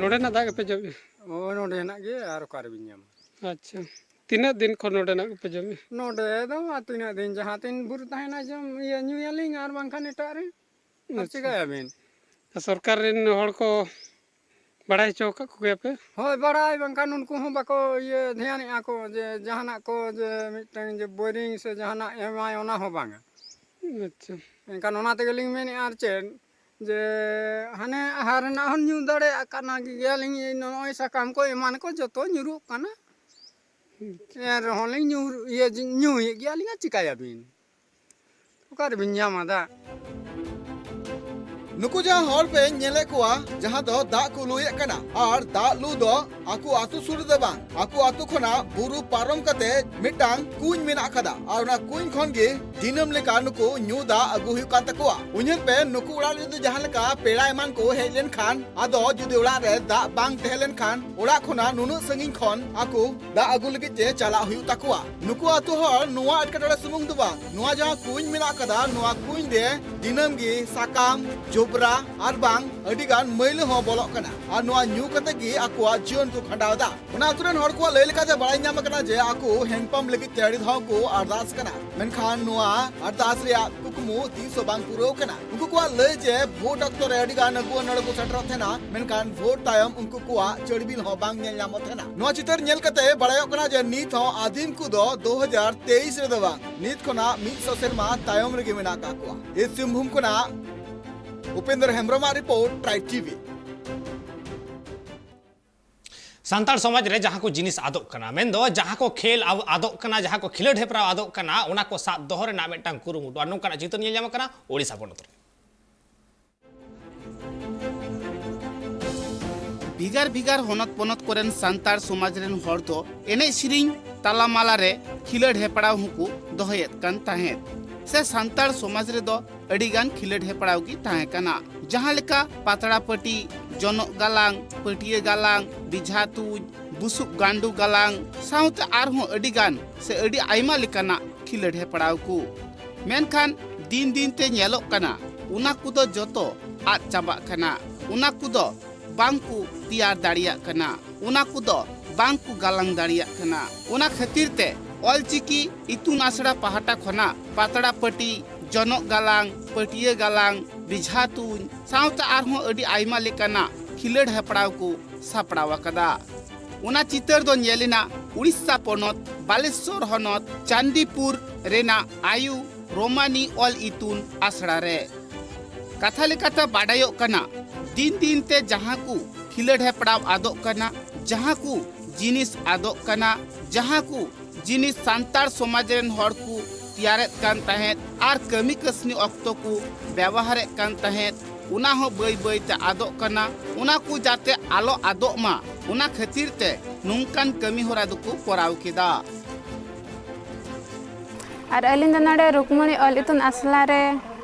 ᱱᱚᱰᱮᱱᱟᱜ ᱫᱟᱜ ᱜᱮᱯᱮ ᱡᱚᱢᱮᱫᱼᱟ? ᱳ, ᱱᱚᱰᱮᱱᱟᱜ ᱜᱮ, ᱟᱨ ᱚᱠᱟ ᱨᱮᱵᱤᱱ ᱧᱟᱢᱟ? ᱟᱪᱪᱷᱟ, ᱛᱤᱱᱟᱹᱜ ᱫᱤᱱ ᱠᱷᱚᱱ ᱱᱚᱰᱮᱱᱟᱜ ᱜᱮᱯᱮ ᱡᱚᱢᱮᱫᱼᱟ? ᱱᱚᱰᱮ ᱫᱚ ᱟᱨ ᱛᱤᱱᱟᱹᱜ ᱫᱤᱱ, ᱡᱟᱦᱟᱸ ᱛᱤᱱ ᱵᱷᱳᱨ ᱛᱟᱦᱮᱱᱟ ᱡᱚᱢ, ᱤᱭᱟᱹ, ᱧᱩᱭᱟᱞᱤᱧ, ᱟᱨ ᱵᱟᱝᱠᱷᱟᱱ ᱮᱴᱟᱜ ᱨᱮ᱾ ᱟᱨ ᱟᱪᱪᱷᱟ᱾ ᱪᱤᱠᱟᱹᱭᱟᱵᱤᱱ? ᱟᱨ ᱥᱚᱨᱠᱟᱨ ᱨᱮᱱ ᱦᱚᱲ ᱠᱚ ᱵᱟᱲᱟᱭ ᱦᱚᱪᱚ ᱟᱠᱟᱫ ᱠᱚᱜᱮᱭᱟ ᱯᱮ? ᱦᱳᱭ, ᱵᱟᱲᱟᱭ, ᱵᱟᱝᱠᱷᱟᱱ ᱩᱱᱠᱩ ᱦᱚᱸ ᱵᱟᱠᱚ ᱤᱭᱟᱹ ᱫᱷᱮᱭᱟᱱᱮᱜᱼᱟ ᱠᱚ ᱡᱮ ᱡᱟᱦᱟᱱᱟᱜ ᱠᱚ, ᱡᱮ ᱢᱤᱫᱴᱟᱝ ᱡᱮ ᱵᱳᱭᱨᱤᱝ ᱥᱮ ᱡᱟᱦᱟᱱᱟᱜ ᱮᱢᱟᱭ, ᱚᱱᱟ ᱦᱚᱸ ᱵᱟᱝᱟ᱾ ᱟᱪᱪᱷᱟ᱾ ᱮᱱᱠᱷᱟᱱ ᱚᱱᱟ ᱛᱮᱜᱮᱞᱤᱧ ᱢᱮᱱᱮᱫᱼᱟ, ᱟᱨ ᱪᱮᱫ, ᱡᱮ ᱦᱟᱱᱮ ᱟᱦᱟᱨ ᱨᱮᱱᱟᱜ ᱦᱚᱸ ᱧᱩ ᱫᱟᱲᱮᱭᱟᱜ ᱠᱟᱱᱟ ᱜᱮᱭᱟᱞᱤᱧ, ᱱᱚᱜᱼᱚᱭ ᱥᱟᱠᱟᱢ ᱠᱚ ᱮᱢᱟᱱ ᱠᱚ ᱡᱚᱛᱚ ᱧᱩᱨᱩᱜ ᱠᱟᱱᱟ, ᱮᱱ ᱨᱮᱦᱚᱸ ᱞᱤᱧ ᱧᱩ, ᱤᱭᱟᱹ, ᱧᱩᱭᱮᱫ ᱜᱮᱭᱟᱞᱤᱧ, ᱟᱨ ᱪᱤᱠᱟᱹᱭᱟᱵᱤᱱ? ᱚᱠᱟᱨᱮᱵᱤᱱ ᱧᱟᱢᱟ ᱫᱟᱜ? ᱱᱩᱠᱩ ᱡᱟᱦᱟᱸ ᱦᱚᱲ ᱯᱮ ᱧᱮᱞᱮᱫ ᱠᱚᱣᱟ, ᱡᱟᱦᱟᱸ ᱫᱚ ᱫᱟᱜ ᱠᱚ ᱞᱩᱭᱮᱫ ᱠᱟᱱᱟ, ᱟᱨ ᱫᱟᱜ ᱞᱩ ᱫᱚ ᱟᱠᱚ ᱟᱛᱳ ᱥᱩᱨ ᱨᱮᱫᱚ ᱵᱟᱝ, ᱟᱠᱚ ᱟᱛᱳ ᱠᱷᱚᱱᱟᱜ ᱵᱩᱨᱩ ᱯᱟᱨᱚᱢ ᱠᱟᱛᱮ ᱢᱤᱫᱴᱟᱝ ᱠᱩᱧ ᱢᱮᱱᱟᱜ ᱟᱠᱟᱫᱟ, ᱟᱨ ᱚᱱᱟ ᱠᱩᱧ ᱠᱷᱚᱱ ᱜᱮ ᱫᱤᱱᱟᱹᱢ ᱞᱮᱠᱟ ᱱᱩᱠᱩ ᱧᱩ ᱫᱟᱜ ᱟᱹᱜᱩ ᱦᱩᱭᱩᱜ ᱠᱟᱱ ᱛᱟᱠᱚᱣᱟ᱾ ᱩᱭᱦᱟᱹᱨ ᱯᱮ, ᱱᱩᱠᱩ ᱚᱲᱟᱜ ᱨᱮ ᱡᱩᱫᱤ ᱡᱟᱦᱟᱸ ᱞᱮᱠᱟ ᱯᱮᱲᱟ ᱮᱢᱟᱱ ᱠᱚ ᱦᱮᱡ ᱞᱮᱱᱠᱷᱟᱱ, ᱟᱫᱚ ᱡᱩᱫᱤ ᱚᱲᱟᱜ ᱨᱮ ᱫᱟᱜ ᱵᱟᱝ ᱛᱟᱦᱮᱸ ᱞᱮᱱᱠᱷᱟᱱ, ᱚᱲᱟᱜ ᱠᱷᱚᱱᱟᱜ ᱱᱩᱱᱟᱹᱜ ᱥᱟᱺᱜᱤᱧ ᱠᱷᱚᱱ ᱟᱠᱚ ᱫᱟᱜ ᱟᱹᱜᱩ ᱞᱟᱹᱜᱤᱫ ᱛᱮ ᱪᱟᱞᱟᱜ ᱦᱩᱭᱩᱜ ᱛᱟᱠᱚᱣᱟ᱾ ᱱᱩᱠᱩ ᱟᱛᱳ ᱦᱚᱲ ᱱᱚᱣᱟ ᱮᱴᱠᱮᱴᱚᱬᱮ ᱥᱩᱢᱩᱝ ᱫᱚ ᱵᱟᱝ, ᱱᱚᱣᱟ ᱡᱟᱦᱟᱸ ᱠᱩᱧ ᱢᱮᱱᱟᱜ ᱟᱠᱟᱫᱟ, ᱱᱚᱣᱟ ᱠᱩᱧ ᱨᱮ ᱫᱤᱱᱟᱹᱢ ᱜᱮ ᱥᱟᱠᱟᱢ, ᱡᱚᱵᱽᱨᱟ ᱟᱨ ᱵᱟᱝ ᱟᱹᱰᱤ ᱜᱟᱱ ᱢᱟᱹᱭᱞᱟᱹ ᱦᱚᱸ ᱵᱚᱞᱚᱜ ᱠᱟᱱᱟ, ᱟᱨ ᱱᱚᱣᱟ ᱧᱩ ᱠᱟᱛᱮ ᱜᱮ ᱟᱠᱚᱣᱟᱜ ᱡᱤᱭᱚᱱ ᱠᱚ ᱠᱷᱟᱸᱰᱟᱣ ᱮᱫᱟ᱾ ᱚᱱᱟ ᱟᱛᱳ ᱨᱮᱱ ᱦᱚᱲ ᱠᱚᱣᱟᱜ ᱞᱟᱹᱭ ᱞᱮᱠᱟᱛᱮ ᱵᱟᱲᱟᱭ ᱧᱟᱢ ᱟᱠᱟᱱᱟ ᱡᱮ ᱟᱠᱚ ᱦᱮᱱᱰᱯᱟᱢᱯ ᱞᱟᱹᱜᱤᱫ ᱛᱮ ᱟᱹᱰᱤ ᱫᱷᱟᱣ ᱠᱚ ᱟᱨᱫᱟᱥ ᱠᱟᱱᱟ, ᱢᱮᱱᱠᱷᱟᱱ ᱱᱚᱣᱟ ᱟᱨᱫᱟᱥ ᱨᱮᱭᱟᱜ ᱠᱩᱠᱢᱩ ᱛᱤᱥ ᱦᱚᱸ ᱵᱟᱝ ᱯᱩᱨᱟᱹᱣ ᱠᱟᱱᱟ᱾ ᱩᱱᱠᱩ ᱠᱚᱣᱟᱜ ᱞᱟᱹᱭ ᱡᱮ ᱵᱷᱳᱴ ᱚᱠᱛᱚ ᱨᱮ ᱟᱹᱰᱤ ᱜᱟᱱ ᱟᱹᱜᱩᱣᱟᱹᱱ ᱱᱚᱰᱮ ᱠᱚ ᱥᱮᱴᱮᱨᱚᱜ ᱛᱟᱦᱮᱱᱟ, ᱢᱮᱱᱠᱷᱟᱱ ᱵᱷᱳᱴ ᱛᱟᱭᱚᱢ ᱩᱱᱠᱩ ᱠᱚᱣᱟᱜ ᱪᱟᱹᱲᱵᱤᱞ ᱦᱚᱸ ᱵᱟᱝ ᱧᱮᱞ ᱧᱟᱢᱚᱜ ᱛᱟᱦᱮᱱᱟ᱾ ᱱᱚᱣᱟ ᱪᱤᱛᱟᱹᱨ ᱧᱮᱞ ᱠᱟᱛᱮ ᱵᱟᱲᱟᱭᱚᱜ ᱠᱟᱱᱟ ᱡᱮ ᱱᱤᱛ ᱦᱚᱸ ᱟᱹᱫᱤᱢ ᱠᱚᱫᱚ ᱫᱩ ᱦᱟᱡᱟᱨ ᱛᱮᱭᱤᱥ ᱨᱮᱫᱚ ᱵᱟᱝ, ᱱᱤᱛ ᱠᱷᱚᱱᱟᱜ ᱢᱤᱫ ᱥᱚ ᱥᱮᱨᱢᱟ ᱛᱟᱭᱚᱢ ᱨᱮᱜᱮ ᱢᱮᱱᱟᱜ ᱟᱠᱟᱫ ᱠᱚᱣᱟ᱾ ᱤᱥᱴ ᱥᱤᱝᱵᱷᱩᱢ ᱠᱷᱚᱱᱟᱜ ᱩᱯᱮᱱᱫᱨ ᱦᱮᱢᱵᱨᱚᱢᱟᱜ ᱨᱤᱯᱳᱨᱴ, ᱴᱨᱟᱭᱤᱵᱽ ᱴᱤᱵᱷᱤ᱾ ᱥᱟᱱᱛᱟᱲ ᱥᱚᱢᱟᱡᱽ ᱨᱮ ᱡᱟᱦᱟᱸ ᱠᱚ ᱡᱤᱱᱤᱥ ᱟᱫᱚᱜ ᱠᱟᱱᱟ, ᱢᱮᱱᱫᱚ ᱡᱟᱦᱟᱸ ᱠᱚ ᱠᱷᱮᱞ ᱟᱵ-, ᱟᱫᱚᱜ ᱠᱟᱱᱟ, ᱡᱟᱦᱟᱸ ᱠᱚ ᱠᱷᱮᱞᱳᱰ ᱦᱮᱯᱨᱟᱣ ᱟᱫᱚᱜ ᱠᱟᱱᱟ, ᱚᱱᱟ ᱠᱚ ᱥᱟᱵ ᱫᱚᱦᱚ ᱨᱮᱱᱟᱜ ᱢᱤᱫᱴᱟᱝ ᱠᱩᱨᱩᱢᱩᱴᱩ, ᱟᱨ ᱱᱚᱝᱠᱟᱱᱟᱜ ᱪᱤᱛᱟᱹᱨ ᱧᱮᱞ ᱧᱟᱢᱚᱜ ᱠᱟᱱᱟ ᱳᱰᱤᱥᱟ ᱯᱚᱱᱚᱛ ᱨᱮ᱾ ᱵᱷᱮᱜᱟᱨ ᱵᱷᱮᱜᱟᱨ ᱦᱚᱱᱚᱛ ᱯᱚᱱᱚᱛ ᱠᱚᱨᱮᱱ ᱥᱟᱱᱛᱟᱲ ᱥᱚᱢᱟᱡᱽ ᱨᱮᱱ ᱦᱚᱲ ᱫᱚ ᱮᱱᱮᱡ ᱥᱮᱨᱮᱧ ᱛᱟᱞᱟᱢᱟᱞᱟ ᱨᱮ ᱠᱷᱤᱞᱟᱹᱰ ᱦᱮᱯᱲᱟᱣ ᱦᱚᱸᱠᱚ ᱫᱚᱦᱚᱭᱮᱫ ᱠᱟᱱ ᱛᱟᱦᱮᱸᱫ᱾ ᱥᱮ ᱥᱟᱱᱛᱟᱲ ᱥᱚᱢᱟᱡᱽ ᱨᱮᱫᱚ ᱟᱹᱰᱤᱜᱟᱱ ᱠᱷᱤᱞᱟᱹᱰ ᱦᱮᱯᱲᱟᱣ ᱜᱮ ᱛᱟᱦᱮᱸ ᱠᱟᱱᱟ, ᱡᱟᱦᱟᱸ ᱞᱮᱠᱟ ᱯᱟᱛᱲᱟ ᱯᱟᱹᱴᱤ, ᱡᱚᱱᱚᱜ ᱜᱟᱞᱟᱝ, ᱯᱟᱹᱴᱭᱟᱹ ᱜᱟᱞᱟᱝ, ᱵᱮᱡᱷᱟ ᱛᱩᱧ, ᱵᱩᱥᱩᱵ ᱜᱟᱸᱰᱚ ᱜᱟᱞᱟᱝ, ᱥᱟᱶᱛᱮ ᱟᱨᱦᱚᱸ ᱟᱹᱰᱤᱜᱟᱱ ᱥᱮ ᱟᱹᱰᱤ ᱟᱭᱢᱟ ᱞᱮᱠᱟᱱᱟᱜ ᱠᱷᱤᱞᱟᱹᱰ ᱦᱮᱯᱲᱟᱣ ᱠᱚ᱾ ᱢᱮᱱᱠᱷᱟᱱ ᱫᱤᱱ ᱫᱤᱱ ᱛᱮ ᱧᱮᱞᱚᱜ ᱠᱟᱱᱟ, ᱚᱱᱟ ᱠᱚᱫᱚ ᱡᱚᱛᱚ ᱟᱫ ᱪᱟᱵᱟᱜ ᱠᱟᱱᱟ᱾ ᱚᱱᱟ ᱠᱚᱫᱚ ᱵᱟᱝ ᱠᱚ ᱛᱮᱭᱟᱨ ᱫᱟᱲᱮᱭᱟᱜ ᱠᱟᱱᱟ, ᱚᱱᱟ ᱠᱚᱫᱚ ᱵᱟᱝ ᱠᱚ ᱜᱟᱞᱟᱝ ᱫᱟᱲᱮᱭᱟᱜ ᱠᱟᱱᱟ᱾ ᱚᱱᱟ ᱠᱷᱟᱹᱛᱤᱨ ᱛᱮ ᱚᱞᱪᱤᱠᱤ ᱤᱛᱩᱱ ᱟᱥᱲᱟ ᱯᱟᱦᱴᱟ ᱠᱷᱚᱱᱟᱜ ᱯᱟᱛᱲᱟ ᱯᱟᱹᱴᱤ, ᱡᱚᱱᱚᱜ ᱜᱟᱞᱟᱝ, ᱯᱟᱹᱴᱭᱟᱹ ᱜᱟᱞᱟᱝ, ᱵᱮᱡᱷᱟ ᱛᱩᱧ ᱥᱟᱶᱛᱮ ᱟᱨᱦᱚᱸ ᱟᱹᱰᱤ ᱟᱭᱢᱟ ᱞᱮᱠᱟᱱᱟᱜ ᱠᱷᱤᱞᱟᱹᱰ ᱦᱮᱯᱲᱟᱣ ᱠᱚ ᱥᱟᱯᱲᱟᱣ ᱟᱠᱟᱫᱟ᱾ ᱚᱱᱟ ᱪᱤᱛᱟᱹᱨ ᱫᱚ ᱧᱮᱞ ᱮᱱᱟ ᱩᱲᱤᱥᱥᱟ ᱯᱚᱱᱚᱛ ᱵᱟᱞᱮᱥᱣᱚᱨ ᱦᱚᱱᱚᱛ ᱪᱟᱱᱫᱤᱯᱩᱨ ᱨᱮᱱᱟᱜ ᱟᱭᱩ ᱨᱳᱢᱟᱱᱤ ᱚᱞ ᱤᱛᱩᱱ ᱟᱥᱲᱟ ᱨᱮ᱾ ᱠᱟᱛᱷᱟ ᱞᱮᱠᱟᱛᱮ ᱵᱟᱰᱟᱭᱚᱜ ᱠᱟᱱᱟ, ᱫᱤᱱ ᱫᱤᱱ ᱛᱮ ᱡᱟᱦᱟᱸ ᱠᱚ ᱠᱷᱤᱞᱟᱹᱰ ᱦᱮᱯᱲᱟᱣ ᱟᱫᱚᱜ ᱠᱟᱱᱟ, ᱡᱟᱦᱟᱸ ᱠᱚ ᱡᱤᱱᱤᱥ ᱟᱫᱚᱜ ᱠᱟᱱᱟ, ᱡᱟᱦᱟᱸ ᱠᱚ ᱡᱤᱱᱤᱥ ᱥᱟᱱᱛᱟᱲ ᱥᱚᱢᱟᱡᱽ ᱨᱮᱱ ᱦᱚᱲ ᱠᱚ ᱛᱮᱭᱟᱨᱮᱫ ᱠᱟᱱ ᱛᱟᱦᱮᱸᱫ ᱟᱨ ᱠᱟᱹᱢᱤ ᱠᱟᱹᱥᱱᱤ ᱚᱠᱛᱚ ᱠᱚ ᱵᱮᱣᱦᱟᱨᱮᱫ ᱠᱟᱱ ᱛᱟᱦᱮᱸᱫ, ᱚᱱᱟ ᱦᱚᱸ ᱵᱟᱹᱭ ᱵᱟᱹᱭ ᱛᱮ ᱟᱫᱚᱜ ᱠᱟᱱᱟ᱾ ᱚᱱᱟ ᱠᱚ ᱡᱟᱛᱮ ᱟᱞᱚ ᱟᱫᱚᱜ ᱢᱟ, ᱚᱱᱟ ᱠᱷᱟᱹᱛᱤᱨ ᱛᱮ ᱱᱚᱝᱠᱟᱱ ᱠᱟᱹᱢᱤ ᱦᱚᱨᱟ ᱫᱚᱠᱚ ᱠᱚᱨᱟᱣ ᱠᱮᱫᱟ᱾ ᱟᱨ ᱟᱹᱞᱤᱧ ᱫᱚ ᱱᱚᱰᱮ ᱨᱩᱠᱢᱚᱬᱤ ᱚᱞ ᱤᱛᱩᱱ ᱟᱥᱲᱟ ᱨᱮ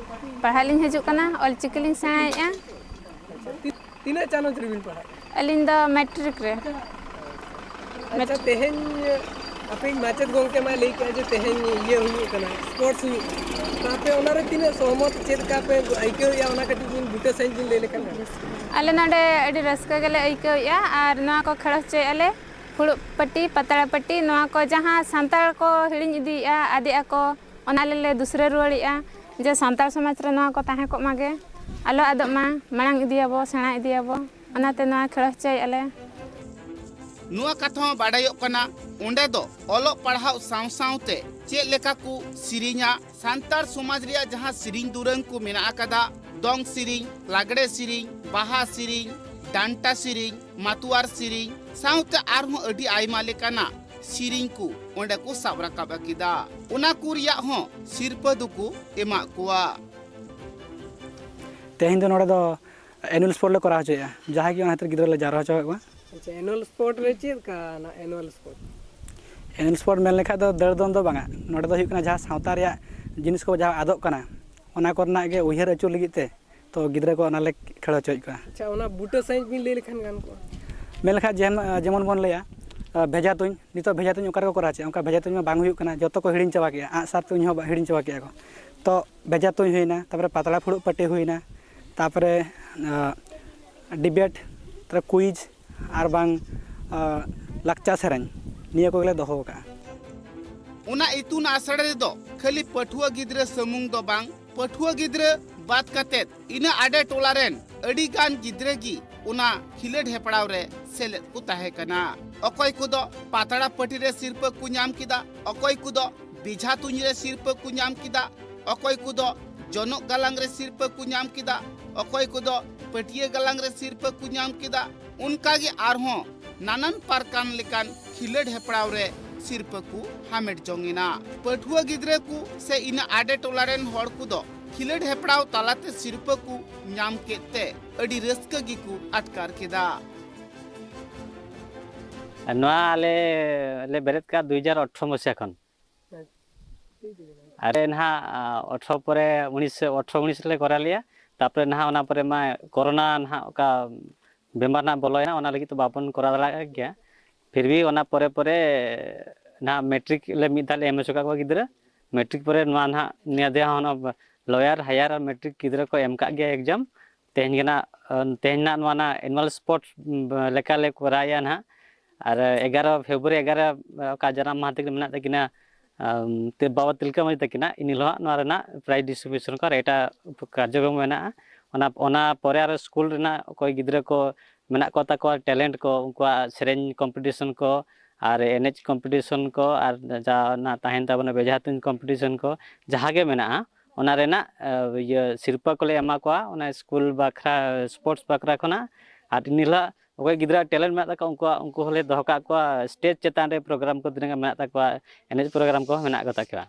ᱯᱟᱲᱦᱟᱜ ᱞᱤᱧ ᱦᱤᱡᱩᱜ ᱠᱟᱱᱟ, ᱚᱞ ᱪᱤᱠᱤ ᱞᱤᱧ ᱥᱮᱬᱟᱭᱮᱫᱼᱟ᱾ ᱟᱪᱪᱷᱟ, ᱛᱤ- ᱛᱤᱱᱟᱹᱜ ᱪᱟᱱᱟᱪ ᱨᱮᱵᱤᱱ ᱯᱟᱲᱦᱟᱜ ᱠᱟᱱᱟ? ᱟᱹᱞᱤᱧ ᱫᱚ ᱢᱮᱴᱨᱤᱠ ᱨᱮ᱾ ᱟᱪᱪᱷᱟ, ᱛᱮᱦᱮᱧ ᱟᱯᱮ ᱢᱟᱪᱮᱫ ᱜᱚᱢᱠᱮ ᱢᱟᱭ ᱞᱟᱹᱭ ᱠᱮᱫᱼᱟ ᱡᱮ ᱛᱮᱦᱮᱧ ᱤᱭᱟᱹ ᱦᱩᱭᱩᱜ ᱠᱟᱱᱟ, ᱥᱯᱳᱨᱴᱥ ᱦᱩᱭᱩᱜ ᱠᱟᱱᱟ, ᱛᱚ ᱟᱯᱮ ᱚᱱᱟᱨᱮ ᱛᱤᱱᱟᱹᱜ ᱥᱚᱦᱚᱢᱚᱛ, ᱪᱮᱫ ᱞᱮᱠᱟ ᱯᱮ ᱟᱹᱭᱠᱟᱹᱣᱮᱫᱼᱟ, ᱚᱱᱟ ᱠᱟᱹᱴᱤᱡ ᱵᱤᱱ ᱵᱩᱴᱟᱹ ᱥᱟᱺᱦᱤᱡ ᱵᱤᱱ ᱞᱟᱹᱭ ᱞᱮᱠᱷᱟᱱ ᱜᱟᱱᱚᱜᱼᱟ᱾ ᱟᱞᱮ ᱱᱚᱰᱮ ᱟᱹᱰᱤ ᱨᱟᱹᱥᱠᱟᱹ ᱜᱮᱞᱮ ᱟᱹᱭᱠᱟᱹᱣᱮᱫᱼᱟ ᱟᱨ ᱱᱚᱣᱟ ᱠᱚ ᱠᱷᱮᱞᱳ ᱦᱚᱪᱚᱭᱮᱫᱼᱟ ᱞᱮ᱾ ᱯᱷᱩᱲᱩᱜ ᱯᱟᱹᱴᱤ, ᱯᱟᱛᱲᱟ ᱯᱟᱹᱴᱤ, ᱱᱚᱣᱟ ᱠᱚ ᱡᱟᱦᱟᱸ ᱥᱟᱱᱛᱟᱲ ᱠᱚ ᱦᱤᱲᱤᱧ ᱤᱫᱤᱭᱮᱫᱼᱟ, ᱟᱫᱮᱜ ᱟᱠᱚ, ᱚᱱᱟ ᱟᱞᱮ ᱞᱮ ᱫᱩᱥᱨᱟᱹ ᱨᱩᱣᱟᱹᱲᱮᱫᱼᱟ᱾ ᱡᱮ ᱥᱟᱱᱛᱟᱲ ᱥᱚᱢᱟᱡᱽ ᱨᱮ ᱱᱚᱣᱟ ᱠᱚ ᱛᱟᱦᱮᱸ ᱠᱚᱜ ᱢᱟᱜᱮ, ᱟᱞᱚ ᱟᱫᱚᱜ ᱢᱟ, ᱢᱟᱲᱟᱝ ᱤᱫᱤᱭᱟᱵᱚ, ᱥᱮᱬᱟ ᱤᱫᱤᱭᱟᱵᱚ, ᱚᱱᱟᱛᱮ ᱱᱚᱣᱟ ᱠᱷᱮᱞᱳ ᱦᱚᱪᱚᱭᱮᱫᱼᱟ ᱞᱮ᱾ ᱱᱚᱣᱟ ᱠᱟᱛᱷᱟ ᱦᱚᱸ ᱵᱟᱰᱟᱭᱚᱜ ᱠᱟᱱᱟ, ᱚᱸᱰᱮ ᱫᱚ ᱚᱞᱚᱜ ᱯᱟᱲᱦᱟᱣ ᱥᱟᱶ ᱥᱟᱶᱛᱮ ᱪᱮᱫ ᱞᱮᱠᱟ ᱠᱚ ᱥᱮᱨᱮᱧᱟ, ᱥᱟᱱᱛᱟᱲ ᱥᱚᱢᱟᱡᱽ ᱨᱮᱭᱟᱜ ᱡᱟᱦᱟᱸ ᱥᱮᱨᱮᱧ ᱫᱩᱨᱟᱹᱝ ᱠᱚ ᱢᱮᱱᱟᱜ ᱟᱠᱟᱫᱟ, ᱫᱚᱝ ᱥᱮᱨᱮᱧ, ᱞᱟᱜᱽᱲᱮ ᱥᱮᱨᱮᱧ, ᱵᱟᱦᱟ ᱥᱮᱨᱮᱧ, ᱰᱟᱱᱴᱟ ᱥᱮᱨᱮᱧ, ᱢᱟᱛᱣᱟᱨ ᱥᱮᱨᱮᱧ ᱥᱟᱶᱛᱮ ᱟᱨᱦᱚᱸ ᱟᱹᱰᱤ ᱟᱭᱢᱟ ᱞᱮᱠᱟᱱᱟᱜ ᱥᱮᱨᱮᱧ ᱠᱚ ᱚᱸᱰᱮ ᱠᱚ ᱥᱟᱵ ᱨᱟᱠᱟᱵ ᱟᱠᱮᱫᱟ᱾ ᱚᱱᱟ ᱠᱚ ᱨᱮᱭᱟᱜ ᱦᱚᱸ ᱥᱤᱨᱯᱟᱹ ᱫᱚᱠᱚ ᱮᱢᱟᱜ ᱠᱚᱣᱟ᱾ ᱛᱮᱦᱮᱧ ᱫᱚ ᱱᱚᱰᱮ ᱫᱚ ᱮᱱᱩᱣᱟᱞ ᱥᱯᱳᱨᱴ ᱞᱮ ᱠᱚᱨᱟᱣ ᱦᱚᱪᱚᱭᱮᱫᱼᱟ, ᱡᱟᱦᱟᱸᱭ ᱜᱮ ᱚᱱᱟ ᱠᱷᱟᱹᱛᱤᱨ ᱜᱤᱫᱽᱨᱟᱹ ᱞᱮ ᱡᱟᱣᱨᱟ ᱦᱚᱪᱚ ᱠᱟᱜ ᱠᱚᱣᱟ᱾ ᱟᱪᱪᱷᱟ, ᱮᱱᱩᱣᱟᱞ ᱥᱯᱳᱨᱴ ᱨᱮ ᱪᱮᱫ ᱞᱮᱠᱟ ᱚᱱᱟ ᱮᱱᱩᱣᱟᱞ ᱥᱯᱳᱨᱴ? ᱮᱱ ᱥᱯᱳᱨᱴ ᱢᱮᱱ ᱞᱮᱠᱷᱟᱡ ᱫᱚ ᱫᱟᱹᱲ ᱫᱚᱱ ᱫᱚ ᱵᱟᱝᱟ, ᱱᱚᱰᱮ ᱫᱚ ᱦᱩᱭᱩᱜ ᱠᱟᱱᱟ ᱡᱟᱦᱟᱸ ᱥᱟᱶᱛᱟ ᱨᱮᱭᱟᱜ ᱡᱤᱱᱤᱥ ᱠᱚ ᱡᱟᱦᱟᱸ ᱟᱫᱚᱜ ᱠᱟᱱᱟ, ᱚᱱᱟ ᱠᱚᱨᱮᱱᱟᱜ ᱜᱮ ᱩᱭᱦᱟᱹᱨ ᱟᱹᱪᱩᱨ ᱞᱟᱹᱜᱤᱫ ᱛᱮ ᱛᱚ ᱜᱤᱫᱽᱨᱟᱹ ᱠᱚ ᱚᱱᱟ ᱞᱮ ᱠᱷᱮᱞ ᱦᱚᱪᱚᱭᱮᱫ ᱠᱚᱣᱟ᱾ ᱟᱪᱪᱷᱟ, ᱚᱱᱟ ᱵᱩᱴᱟᱹ ᱥᱟᱺᱦᱤᱡ ᱵᱤᱱ ᱞᱟᱹᱭ ᱞᱮᱠᱷᱟᱱ ᱜᱟᱱ ᱠᱚᱜᱼᱟ᱾ ᱢᱮᱱ ᱞᱮᱠᱷᱟᱡ ᱡᱮᱢ-, ᱡᱮᱢᱚᱱ ᱵᱚᱱ ᱞᱟᱹᱭᱟ, ᱟᱸ, ᱵᱷᱮᱡᱟ ᱛᱩᱧ, ᱱᱤᱛᱚᱜ ᱵᱷᱮᱡᱟ ᱛᱩᱧ ᱚᱠᱟ ᱨᱮᱠᱚ ᱠᱚᱨᱟᱣ ᱦᱚᱪᱚᱭᱮᱫᱼᱟ? ᱚᱱᱠᱟ ᱵᱷᱮᱡᱟ ᱛᱩᱧ ᱢᱟ ᱵᱟᱝ ᱦᱩᱭᱩᱜ ᱠᱟᱱᱟ, ᱡᱚᱛᱚ ᱠᱚ ᱦᱤᱲᱤᱧ ᱪᱟᱵᱟ ᱠᱮᱫᱼᱟ, ᱟᱸᱜᱼᱥᱟᱨ ᱛᱩᱧ ᱦᱚᱸ ᱵᱟ-, ᱦᱤᱲᱤᱧ ᱪᱟᱵᱟ ᱠᱮᱫᱼᱟ ᱠᱚ᱾ ᱛᱚ ᱵᱷᱮᱡᱟ ᱛᱩᱧ ᱦᱩᱭᱱᱟ, ᱛᱟᱨᱯᱚᱨᱮ ᱯᱟᱛᱲᱟ ᱯᱷᱩᱲᱩᱜ ᱯᱟᱹᱴᱤ ᱦᱩᱭᱱᱟ, ᱛᱟᱨᱯᱚᱨᱮ, ᱟᱸ, ᱰᱤᱵᱮᱴ, ᱛᱟᱨᱯᱚᱨᱮ ᱠᱩᱭᱤᱡᱽ, ᱟᱨ ᱵᱟᱝ, ᱟᱸ, ᱞᱟᱠᱪᱟᱨ ᱥᱮᱨᱮᱧ, ᱱᱤᱭᱟᱹ ᱠᱚᱜᱮᱞᱮ ᱫᱚᱦᱚ ᱟᱠᱟᱫᱼᱟ᱾ ᱚᱱᱟ ᱤᱛᱩᱱ ᱟᱥᱲᱟ ᱨᱮᱫᱚ ᱠᱷᱟᱹᱞᱤ ᱯᱟᱹᱴᱷᱩᱣᱟᱹ ᱜᱤᱫᱽᱨᱟᱹ ᱥᱩᱢᱩᱝ ᱫᱚ ᱵᱟᱝ, ᱯᱟᱹᱴᱷᱩᱣᱟᱹ ᱜᱤᱫᱽᱨᱟᱹ ᱵᱟᱫ ᱠᱟᱛᱮᱫ ᱤᱱᱟᱹ ᱟᱰᱮ ᱴᱚᱞᱟ ᱨᱮᱱ ᱟᱹᱰᱤ ᱜᱟᱱ ᱜᱤᱫᱽᱨᱟᱹ ᱜᱮ ᱚᱱᱟ ᱠᱷᱤᱞᱟᱹᱰ ᱦᱮᱯᱲᱟᱣ ᱨᱮ ᱥᱮᱞᱮᱫ ᱠᱚ ᱛᱟᱦᱮᱸ ᱠᱟᱱᱟ᱾ ᱚᱠᱚᱭ ᱠᱚᱫᱚ ᱯᱟᱛᱲᱟ ᱯᱟᱹᱴᱤ ᱨᱮ ᱥᱤᱨᱯᱟᱹ ᱠᱚ ᱧᱟᱢ ᱠᱮᱫᱟ, ᱚᱠᱚᱭ ᱠᱚᱫᱚ ᱵᱮᱡᱷᱟ ᱛᱩᱧ ᱨᱮ ᱥᱤᱨᱯᱟᱹ ᱠᱚ ᱧᱟᱢ ᱠᱮᱫᱟ, ᱚᱠᱚᱭ ᱠᱚᱫᱚ ᱡᱚᱱᱚᱜ ᱜᱟᱞᱟᱝ ᱨᱮ ᱥᱤᱨᱯᱟᱹ ᱠᱚ ᱧᱟᱢ ᱠᱮᱫᱟ, ᱚᱠᱚᱭ ᱠᱚᱫᱚ ᱯᱟᱹᱴᱭᱟᱹ ᱜᱟᱞᱟᱝ ᱨᱮ ᱥᱤᱨᱯᱟᱹ ᱠᱚ ᱧᱟᱢ ᱠᱮᱫᱟ᱾ ᱚᱱᱠᱟ ᱜᱮ ᱟᱨᱦᱚᱸ ᱱᱟᱱᱟᱱ ᱯᱟᱨᱠᱟᱱ ᱞᱮᱠᱟᱱ ᱠᱷᱤᱞᱟᱹᱰ ᱦᱮᱯᱲᱟᱣ ᱨᱮ ᱥᱤᱨᱯᱟᱹ ᱠᱚ ᱦᱟᱢᱮᱴ ᱡᱚᱝ ᱮᱱᱟ᱾ ᱯᱟᱹᱴᱷᱩᱣᱟᱹ ᱜᱤᱫᱽᱨᱟᱹ ᱠᱚ ᱥᱮ ᱤᱱᱟᱹ ᱟᱰᱮ ᱴᱚᱞᱟ ᱨᱮᱱ ᱦᱚᱲ ᱠᱚᱫᱚ ᱠᱷᱤᱞᱟᱹᱰ ᱦᱮᱯᱲᱟᱣ ᱛᱟᱞᱟᱛᱮ ᱥᱤᱨᱯᱟᱹ ᱠᱚ ᱧᱟᱢ ᱠᱮᱫ ᱛᱮ ᱟᱹᱰᱤ ᱨᱟᱹᱥᱠᱟᱹ ᱜᱮᱠᱚ ᱟᱴᱠᱟᱨ ᱠᱮᱫᱟ᱾ ᱱᱚᱣᱟ ᱟᱞᱮ ᱞᱮ ᱵᱮᱨᱮᱫ ᱠᱟᱜᱼᱟ ᱫᱩ ᱦᱟᱡᱟᱨ ᱟᱴᱷᱨᱚ ᱢᱟᱥᱤᱦᱟ ᱠᱷᱚᱱ᱾ ᱟᱨᱮ ᱱᱟᱦᱟᱜ, ᱟ, ᱟᱴᱷᱨᱚ ᱯᱚᱨᱮ ᱩᱱᱤᱥ, ᱟᱴᱷᱨᱚ ᱩᱱᱤᱥ ᱨᱮᱞᱮ ᱠᱚᱨᱟᱣ ᱞᱮᱜᱼᱟ᱾ ᱛᱟᱨᱯᱚᱨᱮ ᱱᱟᱦᱟᱜ ᱚᱱᱟ ᱯᱚᱨᱮ ᱢᱟ ᱠᱚᱨᱳᱱᱟ ᱱᱟᱦᱟᱜ ᱚᱠᱟ ᱵᱮᱢᱟᱨ ᱱᱟᱦᱟᱜ ᱵᱚᱞᱚᱭᱮᱱᱟ, ᱚᱱᱟ ᱞᱟᱹᱜᱤᱫ ᱛᱮ ᱵᱟᱵᱚᱱ ᱠᱚᱨᱟᱣ ᱫᱟᱲᱮᱭᱟᱜ ᱜᱮᱭᱟ᱾ ᱯᱷᱤᱨ ᱵᱷᱤ ᱚᱱᱟ ᱯᱚᱨᱮ ᱯᱚᱨᱮ ᱱᱟᱦᱟᱜ ᱢᱮᱴᱨᱤᱠ ᱞᱮ ᱢᱤᱫ ᱫᱷᱟᱣ ᱞᱮ ᱮᱢ ᱦᱚᱪᱚ ᱠᱟᱜ ᱠᱚᱣᱟ ᱜᱤᱫᱽᱨᱟᱹ᱾ ᱢᱮᱴᱨᱤᱠ ᱯᱚᱨᱮ ᱱᱚᱣᱟ ᱱᱟᱦᱟᱜ ᱱᱤᱭᱟᱹ ᱫᱷᱟᱣ ᱦᱚᱸ ᱞᱚᱭᱟᱨ, ᱦᱟᱭᱟᱨ ᱟᱨ ᱢᱮᱴᱨᱤᱠ ᱜᱤᱫᱽᱨᱟᱹ ᱠᱚ ᱮᱢ ᱠᱟᱜ ᱜᱮᱭᱟ ᱮᱠᱡᱟᱢ᱾ ᱛᱮᱦᱮᱧ ᱜᱮ ᱱᱟᱜ, ᱛᱮᱦᱮᱧ ᱱᱟᱜ ᱱᱚᱣᱟ ᱱᱟᱜ annual sport, ᱩᱢ, ᱞᱮᱠᱟᱞᱮ ᱠᱚᱨᱟᱣᱮᱫᱼᱟ ᱱᱟᱦᱟᱜ᱾ ᱟᱨ ᱮᱜᱟᱨᱚ ᱯᱷᱮᱵᱽᱨᱩᱣᱟᱨᱤ ᱮᱜᱟᱨᱚ, ᱚᱠᱟ ᱡᱟᱱᱟᱢ ᱢᱟᱦᱟ ᱛᱟᱹᱠᱤᱱ ᱢᱮᱱᱟᱜ ᱛᱟᱹᱠᱤᱱᱟ, ᱟᱢ, ᱛᱮ ᱵᱟᱵᱟ ᱛᱤᱞᱠᱟᱹ ᱢᱟᱹᱡᱷᱤ ᱛᱟᱹᱠᱤᱱᱟᱜ, ᱤᱱ ᱦᱤᱞᱳᱜ ᱱᱚᱣᱟ ᱨᱮᱱᱟᱜ prize distribution ᱠᱚ ᱟᱨ ᱮᱴᱟᱜ ᱠᱟᱨᱡᱚᱠᱨᱚᱢ ᱢᱮᱱᱟᱜᱼᱟ᱾ ᱚᱱᱟ, ᱚᱱᱟ ᱯᱚᱨᱮ ᱟᱨᱚ ᱥᱠᱩᱞ ᱨᱮᱱᱟᱜ ᱚᱠᱚᱭ ᱜᱤᱫᱽᱨᱟᱹ ᱠᱚ ᱢᱮᱱᱟᱜ ᱠᱚ ᱛᱟᱠᱚᱣᱟ talent ᱠᱚ, ᱩᱱᱠᱩᱣᱟᱜ ᱥᱮᱨᱮᱧ competition ᱠᱚ ᱟᱨ ᱮᱱᱮᱡ competition ᱠᱚ ᱟᱨ ᱡᱟ ᱚᱱᱟ ᱛᱟᱦᱮᱱ ᱛᱟᱵᱚᱱᱟ ᱵᱮᱡᱷᱟ ᱛᱩᱧ competition ᱠᱚ, ᱡᱟᱦᱟᱸ ᱜᱮ ᱢᱮᱱᱟᱜᱼᱟ, ᱚᱱᱟ ᱨᱮᱱᱟᱜ, ᱟ, ᱤᱭᱟᱹ ᱥᱤᱨᱯᱟᱹ ᱠᱚᱞᱮ ᱮᱢᱟ ᱠᱚᱣᱟ ᱚᱱᱟ ᱥᱠᱩᱞ ᱵᱟᱠᱷᱨᱟ, sports ᱵᱟᱠᱷᱨᱟ ᱠᱷᱚᱱᱟᱜ᱾ ᱟᱨ ᱤᱱ ᱦᱤᱞᱳᱜ ᱚᱠᱚᱭ ᱜᱤᱫᱽᱨᱟᱹ talent ᱢᱮᱱᱟᱜ ᱛᱟᱠᱚᱣᱟ, ᱩᱱᱠᱩ ᱦᱚᱸᱞᱮ ᱫᱚᱦᱚ ᱠᱟᱜ ᱠᱚᱣᱟ, stage ᱪᱮᱛᱟᱱ ᱨᱮ program ᱠᱚ ᱛᱤᱱᱟᱹᱜ ᱜᱟᱱ ᱢᱮᱱᱟᱜ ᱛᱟᱠᱚᱣᱟ, ᱮᱱᱮᱡ program ᱠᱚᱦᱚᱸ ᱢᱮᱱᱟᱜ ᱠᱚ ᱛᱟᱠᱚᱣᱟ᱾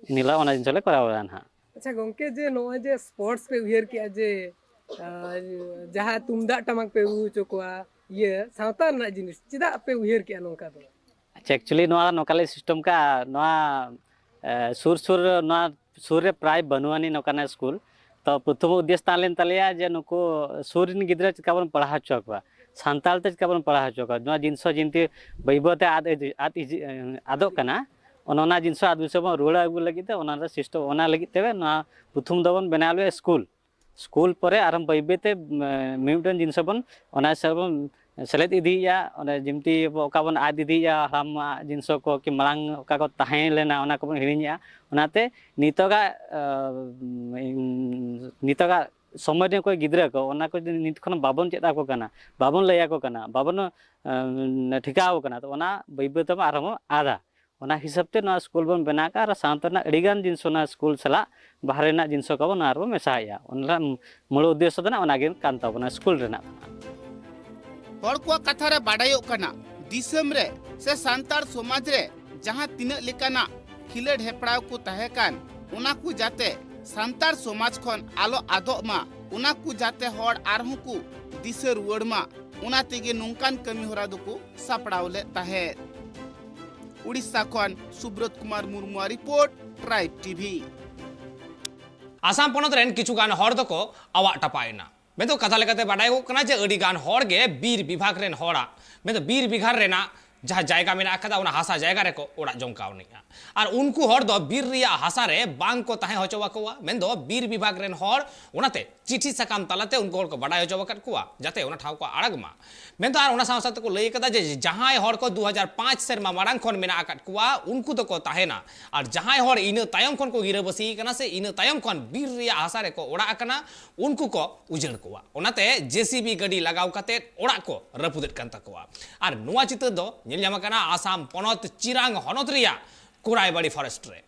ᱤᱱ ᱦᱤᱞᱳᱜ ᱚᱱᱟ ᱡᱤᱱᱤᱥ ᱞᱮ ᱠᱚᱨᱟᱣ ᱮᱫᱟ ᱱᱟᱦᱟᱜ᱾ ᱟᱪᱪᱷᱟ ᱜᱚᱝᱠᱮ, ᱡᱮ ᱱᱚᱜᱼᱚᱭ ᱡᱮ sports ᱯᱮ ᱩᱭᱦᱟᱹᱨ ᱠᱮᱜᱼᱟ ᱡᱮ, ᱟᱨ ᱡᱟᱦᱟᱸ ᱛᱩᱢᱫᱟᱜ ᱴᱟᱢᱟᱠ ᱯᱮ ᱨᱩ ᱦᱚᱪᱚ ᱠᱚᱣᱟ, ᱤᱭᱟᱹ ᱥᱟᱶᱛᱟ ᱨᱮᱱᱟᱜ ᱡᱤᱱᱤᱥ, ᱪᱮᱫᱟᱜ ᱯᱮ ᱩᱭᱦᱟᱹᱨ ᱠᱮᱜᱼᱟ ᱱᱚᱝᱠᱟ ᱫᱚ? ᱮᱠᱪᱩᱭᱮᱞᱤ ᱱᱚᱣᱟ ᱱᱚᱝᱠᱟ ᱞᱮ ᱥᱤᱥᱴᱮᱢ ᱠᱟᱜᱼᱟ, ᱱᱚᱣᱟ ᱮ, ᱥᱩᱨ ᱥᱩᱨ ᱱᱚᱣᱟ ᱥᱩᱨ ᱨᱮ ᱯᱨᱟᱭ ᱵᱟᱹᱱᱩᱜ ᱟᱹᱱᱤᱡ ᱱᱚᱝᱠᱟᱱᱟᱜ ᱥᱠᱩᱞ᱾ ᱛᱚ ᱯᱨᱚᱛᱷᱚᱢ ᱩᱫᱽᱫᱮᱥ ᱛᱟᱦᱮᱸ ᱞᱮᱱ ᱛᱟᱞᱮᱭᱟ ᱡᱮ ᱱᱩᱠᱩ ᱥᱩᱨ ᱨᱮᱱ ᱜᱤᱫᱽᱨᱟᱹ ᱪᱤᱠᱟ ᱵᱚᱱ ᱯᱟᱲᱦᱟᱣ ᱦᱚᱪᱚ ᱠᱚᱣᱟ, ᱥᱟᱱᱛᱟᱲ ᱛᱮ ᱪᱤᱠᱟ ᱵᱚᱱ ᱯᱟᱲᱦᱟᱣ ᱦᱚᱪᱚ ᱠᱚᱣᱟ, ᱱᱚᱣᱟ ᱡᱤᱱᱤᱥ ᱦᱚᱸ ᱡᱤᱱᱛᱤ ᱵᱟᱹᱭ ᱵᱟᱹᱭ ᱛᱮ ᱟᱫ ᱤᱫᱤ-, ᱟᱫ ᱤᱫᱤ-, ᱟᱫᱚᱜ ᱠᱟᱱᱟ᱾ ᱚᱱ ᱚᱱᱟ ᱡᱤᱱᱤᱥ ᱦᱚᱸ ᱟᱫ ᱫᱤᱥᱚᱢ ᱵᱚᱱ ᱨᱩᱣᱟᱹᱲ ᱟᱹᱜᱩ ᱞᱟᱹᱜᱤᱫ ᱛᱮ ᱚᱱᱟ ᱨᱮ ᱥᱤᱥᱴᱮᱢ, ᱚᱱᱟ ᱞᱟᱹᱜᱤᱫ ᱛᱮ ᱱᱚᱣᱟ ᱯᱨᱚᱛᱷᱚᱢ ᱫᱚᱵᱚᱱ ᱵᱮᱱᱟᱣ ᱞᱮᱫᱼᱟ ᱥᱠᱩᱞ᱾ ᱥᱠᱩᱞ ᱯᱚᱨᱮ ᱟᱨᱦᱚᱸ ᱵᱟᱹᱭ ᱵᱟᱹᱭ ᱛᱮ, ᱮ, ᱢᱤᱢᱤᱫᱴᱟᱝ ᱡᱤᱱᱤᱥ ᱵᱚᱱ, ᱚᱱᱟ ᱦᱤᱥᱟᱹᱵ ᱵᱚᱱ ᱥᱮᱞᱮᱫ ᱤᱫᱤᱭᱮᱫᱼᱟ᱾ ᱚᱱᱮ ᱡᱮᱢᱛᱤ ᱟᱵᱚ ᱚᱠᱟ ᱵᱚᱱ ᱟᱫ ᱤᱫᱤᱭᱮᱫᱼᱟ, ᱦᱟᱲᱟᱢᱟᱜ ᱡᱤᱱᱤᱥ ᱠᱚ ᱠᱤ ᱢᱟᱲᱟᱝ ᱚᱠᱟ ᱠᱚ ᱛᱟᱦᱮᱸ ᱞᱮᱱᱟ, ᱚᱱᱟ ᱠᱚᱵᱚᱱ ᱦᱤᱲᱤᱧᱮᱫᱼᱟ᱾ ᱚᱱᱟᱛᱮ ᱱᱤᱛᱚᱜᱟᱜ, ᱮ, ᱱᱤᱛᱚᱜᱟᱜ ᱥᱚᱢᱚᱭ ᱨᱮᱱ ᱚᱠᱚᱭ ᱜᱤᱫᱽᱨᱟᱹ ᱠᱚ, ᱚᱱᱟ ᱠᱚ ᱡᱩᱫᱤ ᱱᱤᱛ ᱠᱷᱚᱱ ᱵᱟᱵᱚᱱ ᱪᱮᱫ ᱟᱠᱚ ᱠᱟᱱᱟ, ᱵᱟᱵᱚᱱ ᱞᱟᱹᱭ ᱟᱠᱚ ᱠᱟᱱᱟ, ᱵᱟᱵᱚᱱ, ᱮ, ᱴᱷᱤᱠᱟᱹ ᱟᱠᱚ ᱠᱟᱱᱟ, ᱛᱚ ᱚᱱᱟ ᱵᱟᱹᱭ ᱵᱟᱹᱭ ᱛᱮᱵᱚᱱ ᱟᱨᱦᱚᱸ ᱵᱚᱱ ᱟᱫᱟ᱾ ᱚᱱᱟ ᱦᱤᱥᱟᱹᱵ ᱛᱮ ᱱᱚᱣᱟ ᱥᱠᱩᱞ ᱵᱚᱱ ᱵᱮᱱᱟᱣ ᱠᱟᱜᱼᱟ ᱟᱨ ᱥᱟᱶᱛᱟ ᱨᱮᱱᱟᱜ ᱟᱹᱰᱤᱜᱟᱱ ᱡᱤᱱᱤᱥ ᱚᱱᱟ ᱥᱠᱩᱞ ᱥᱟᱞᱟᱜ ᱵᱟᱦᱨᱮ ᱨᱮᱱᱟᱜ ᱡᱤᱱᱤᱥ ᱠᱚᱵᱚᱱ ᱱᱚᱣᱟ ᱨᱮᱵᱚᱱ ᱢᱮᱥᱟᱭᱮᱫᱼᱟ᱾ ᱚᱱᱟ ᱨᱮᱱᱟᱜ ᱢᱩᱞ ᱩᱫᱽᱫᱮᱥᱥᱚ ᱫᱚ ᱱᱟᱜ ᱚᱱᱟᱜᱮ ᱠᱟᱱ ᱛᱟᱵᱚᱱᱟ ᱥᱠᱩᱞ ᱨᱮᱱᱟᱜ᱾ ᱦᱚᱲ ᱠᱚᱣᱟᱜ ᱠᱟᱛᱷᱟ ᱨᱮ ᱵᱟᱰᱟᱭᱚᱜ ᱠᱟᱱᱟ, ᱫᱤᱥᱚᱢ ᱨᱮ ᱥᱮ ᱥᱟᱱᱛᱟᱲ ᱥᱚᱢᱟᱡᱽ ᱨᱮ ᱡᱟᱦᱟᱸ ᱛᱤᱱᱟᱹᱜ ᱞᱮᱠᱟᱱᱟᱜ ᱠᱷᱤᱞᱟᱹᱰ ᱦᱮᱯᱲᱟᱣ ᱠᱚ ᱛᱟᱦᱮᱸ ᱠᱟᱱ, ᱚᱱᱟ ᱠᱚ ᱡᱟᱛᱮ ᱥᱟᱱᱛᱟᱲ ᱥᱚᱢᱟᱡᱽ ᱠᱷᱚᱱ ᱟᱞᱚ ᱟᱫᱚᱜ ᱢᱟ, ᱚᱱᱟ ᱠᱚ ᱡᱟᱛᱮ ᱦᱚᱲ ᱟᱨᱦᱚᱸ ᱠᱚ ᱫᱤᱥᱟᱹ ᱨᱩᱣᱟᱹᱲ ᱢᱟ, ᱚᱱᱟ ᱛᱮᱜᱮ ᱱᱚᱝᱠᱟᱱ ᱠᱟᱹᱢᱤ ᱦᱚᱨᱟ ᱫᱚᱠᱚ ᱥᱟᱯᱲᱟᱣ ᱞᱮᱫ ᱛᱟᱦᱮᱸᱫ᱾ ᱩᱲᱤᱥᱥᱟ ᱠᱷᱚᱱ ᱥᱩᱵᱨᱚᱛ ᱠᱩᱢᱟᱨ ᱢᱩᱨᱢᱩᱣᱟᱜ ᱨᱤᱯᱳᱨᱴ, ᱴᱨᱟᱭᱤᱵᱽ ᱴᱤᱵᱷᱤ᱾ ᱟᱥᱟᱢ ᱯᱚᱱᱚᱛ ᱨᱮᱱ ᱠᱤᱪᱷᱩ ᱜᱟᱱ ᱦᱚᱲ ᱫᱚᱠᱚ ᱟᱣᱟᱜ ᱴᱟᱯᱟᱜ ᱮᱱᱟ᱾ ᱢᱮᱱᱫᱚ ᱠᱟᱛᱷᱟ ᱞᱮᱠᱟᱛᱮ ᱵᱟᱰᱟᱭᱚᱜ ᱠᱟᱱᱟ ᱡᱮ ᱟᱹᱰᱤ ᱜᱟᱱ ᱦᱚᱲ ᱜᱮ ᱵᱤᱨ ᱵᱤᱵᱷᱟᱜᱽ ᱨᱮᱱ ᱦᱚᱲᱟᱜ, ᱢᱮᱱᱫᱚ ᱵᱤᱨ ᱵᱤᱜᱷᱟᱨ ᱨᱮᱱᱟᱜ ᱡᱟᱦᱟᱸ ᱡᱟᱭᱜᱟ ᱢᱮᱱᱟᱜ ᱟᱠᱟᱫᱟ, ᱚᱱᱟ ᱦᱟᱥᱟ ᱡᱟᱭᱜᱟ ᱨᱮᱠᱚ ᱚᱲᱟᱜ ᱡᱚᱝ ᱠᱟᱣᱱᱤᱡᱼᱟ᱾ ᱟᱨ ᱩᱱᱠᱩ ᱦᱚᱲ ᱫᱚ ᱵᱤᱨ ᱨᱮᱭᱟᱜ ᱦᱟᱥᱟ ᱨᱮ ᱵᱟᱝ ᱠᱚ ᱛᱟᱦᱮᱸ ᱦᱚᱪᱚ ᱟᱠᱚᱣᱟ᱾ ᱢᱮᱱᱫᱚ ᱵᱤᱨ ᱵᱤᱵᱷᱟᱜᱽ ᱨᱮᱱ ᱦᱚᱲ ᱚᱱᱟᱛᱮ ᱪᱤᱴᱷᱤ ᱥᱟᱠᱟᱢ ᱛᱟᱞᱟᱛᱮ ᱩᱱᱠᱩ ᱦᱚᱲ ᱠᱚ ᱵᱟᱰᱟᱭ ᱦᱚᱪᱚ ᱟᱠᱟᱫ ᱠᱚᱣᱟ ᱡᱟᱛᱮ ᱚᱱᱟ ᱴᱷᱟᱶ ᱠᱚ ᱟᱲᱟᱜᱽ ᱢᱟ᱾ ᱢᱮᱱᱫᱚ ᱟᱨ ᱚᱱᱟ ᱥᱟᱶ ᱥᱟᱶ ᱛᱮᱠᱚ ᱞᱟᱹᱭ ᱟᱠᱟᱫᱟ ᱡᱮ ᱡᱟᱦᱟᱸᱭ ᱦᱚᱲ ᱠᱚ ᱫᱩ ᱦᱟᱡᱟᱨ ᱯᱟᱸᱪ ᱥᱮᱨᱢᱟ ᱢᱟᱲᱟᱝ ᱠᱷᱚᱱ ᱢᱮᱱᱟᱜ ᱟᱠᱟᱫ ᱠᱚᱣᱟ, ᱩᱱᱠᱩ ᱫᱚᱠᱚ ᱛᱟᱦᱮᱱᱟ, ᱟᱨ ᱡᱟᱦᱟᱸᱭ ᱦᱚᱲ ᱤᱱᱟᱹ ᱛᱟᱭᱚᱢ ᱠᱷᱚᱱ ᱠᱚ ᱜᱤᱨᱟᱹᱵᱟᱹᱥᱤ ᱠᱟᱱᱟ ᱥᱮ ᱤᱱᱟᱹ ᱛᱟᱭᱚᱢ ᱠᱷᱚᱱ ᱵᱤᱨ ᱨᱮᱭᱟᱜ ᱦᱟᱥᱟ ᱨᱮᱠᱚ ᱚᱲᱟᱜ ᱟᱠᱟᱱᱟ, ᱩᱱᱠᱩ ᱠᱚ ᱩᱡᱟᱹᱲ ᱠᱚᱣᱟ᱾ ᱚᱱᱟᱛᱮ ᱡᱮ ᱥᱤ ᱵᱤ ᱜᱟᱹᱰᱤ ᱞᱟᱜᱟᱣ ᱠᱟᱛᱮ ᱚᱲᱟᱜ ᱠᱚ ᱨᱟᱹᱯᱩᱫᱮᱫ ᱠᱟᱱ ᱛᱟᱠᱚᱣᱟ᱾ ᱟᱨ ᱱᱚᱣᱟ ᱪᱤᱛᱟᱹᱨ ᱫᱚ ᱧᱮᱞ ᱧᱟᱢ ᱟᱠᱟᱱᱟ ᱟᱥᱟᱢ ᱯᱚᱱᱚᱛ ᱪᱤᱨᱟᱝ ᱦᱚᱱᱚᱛ ᱨᱮᱭᱟᱜ ᱠᱳᱨᱟᱭᱵᱟᱲᱤ ᱯᱷᱚᱨᱮᱥᱴ ᱨᱮ᱾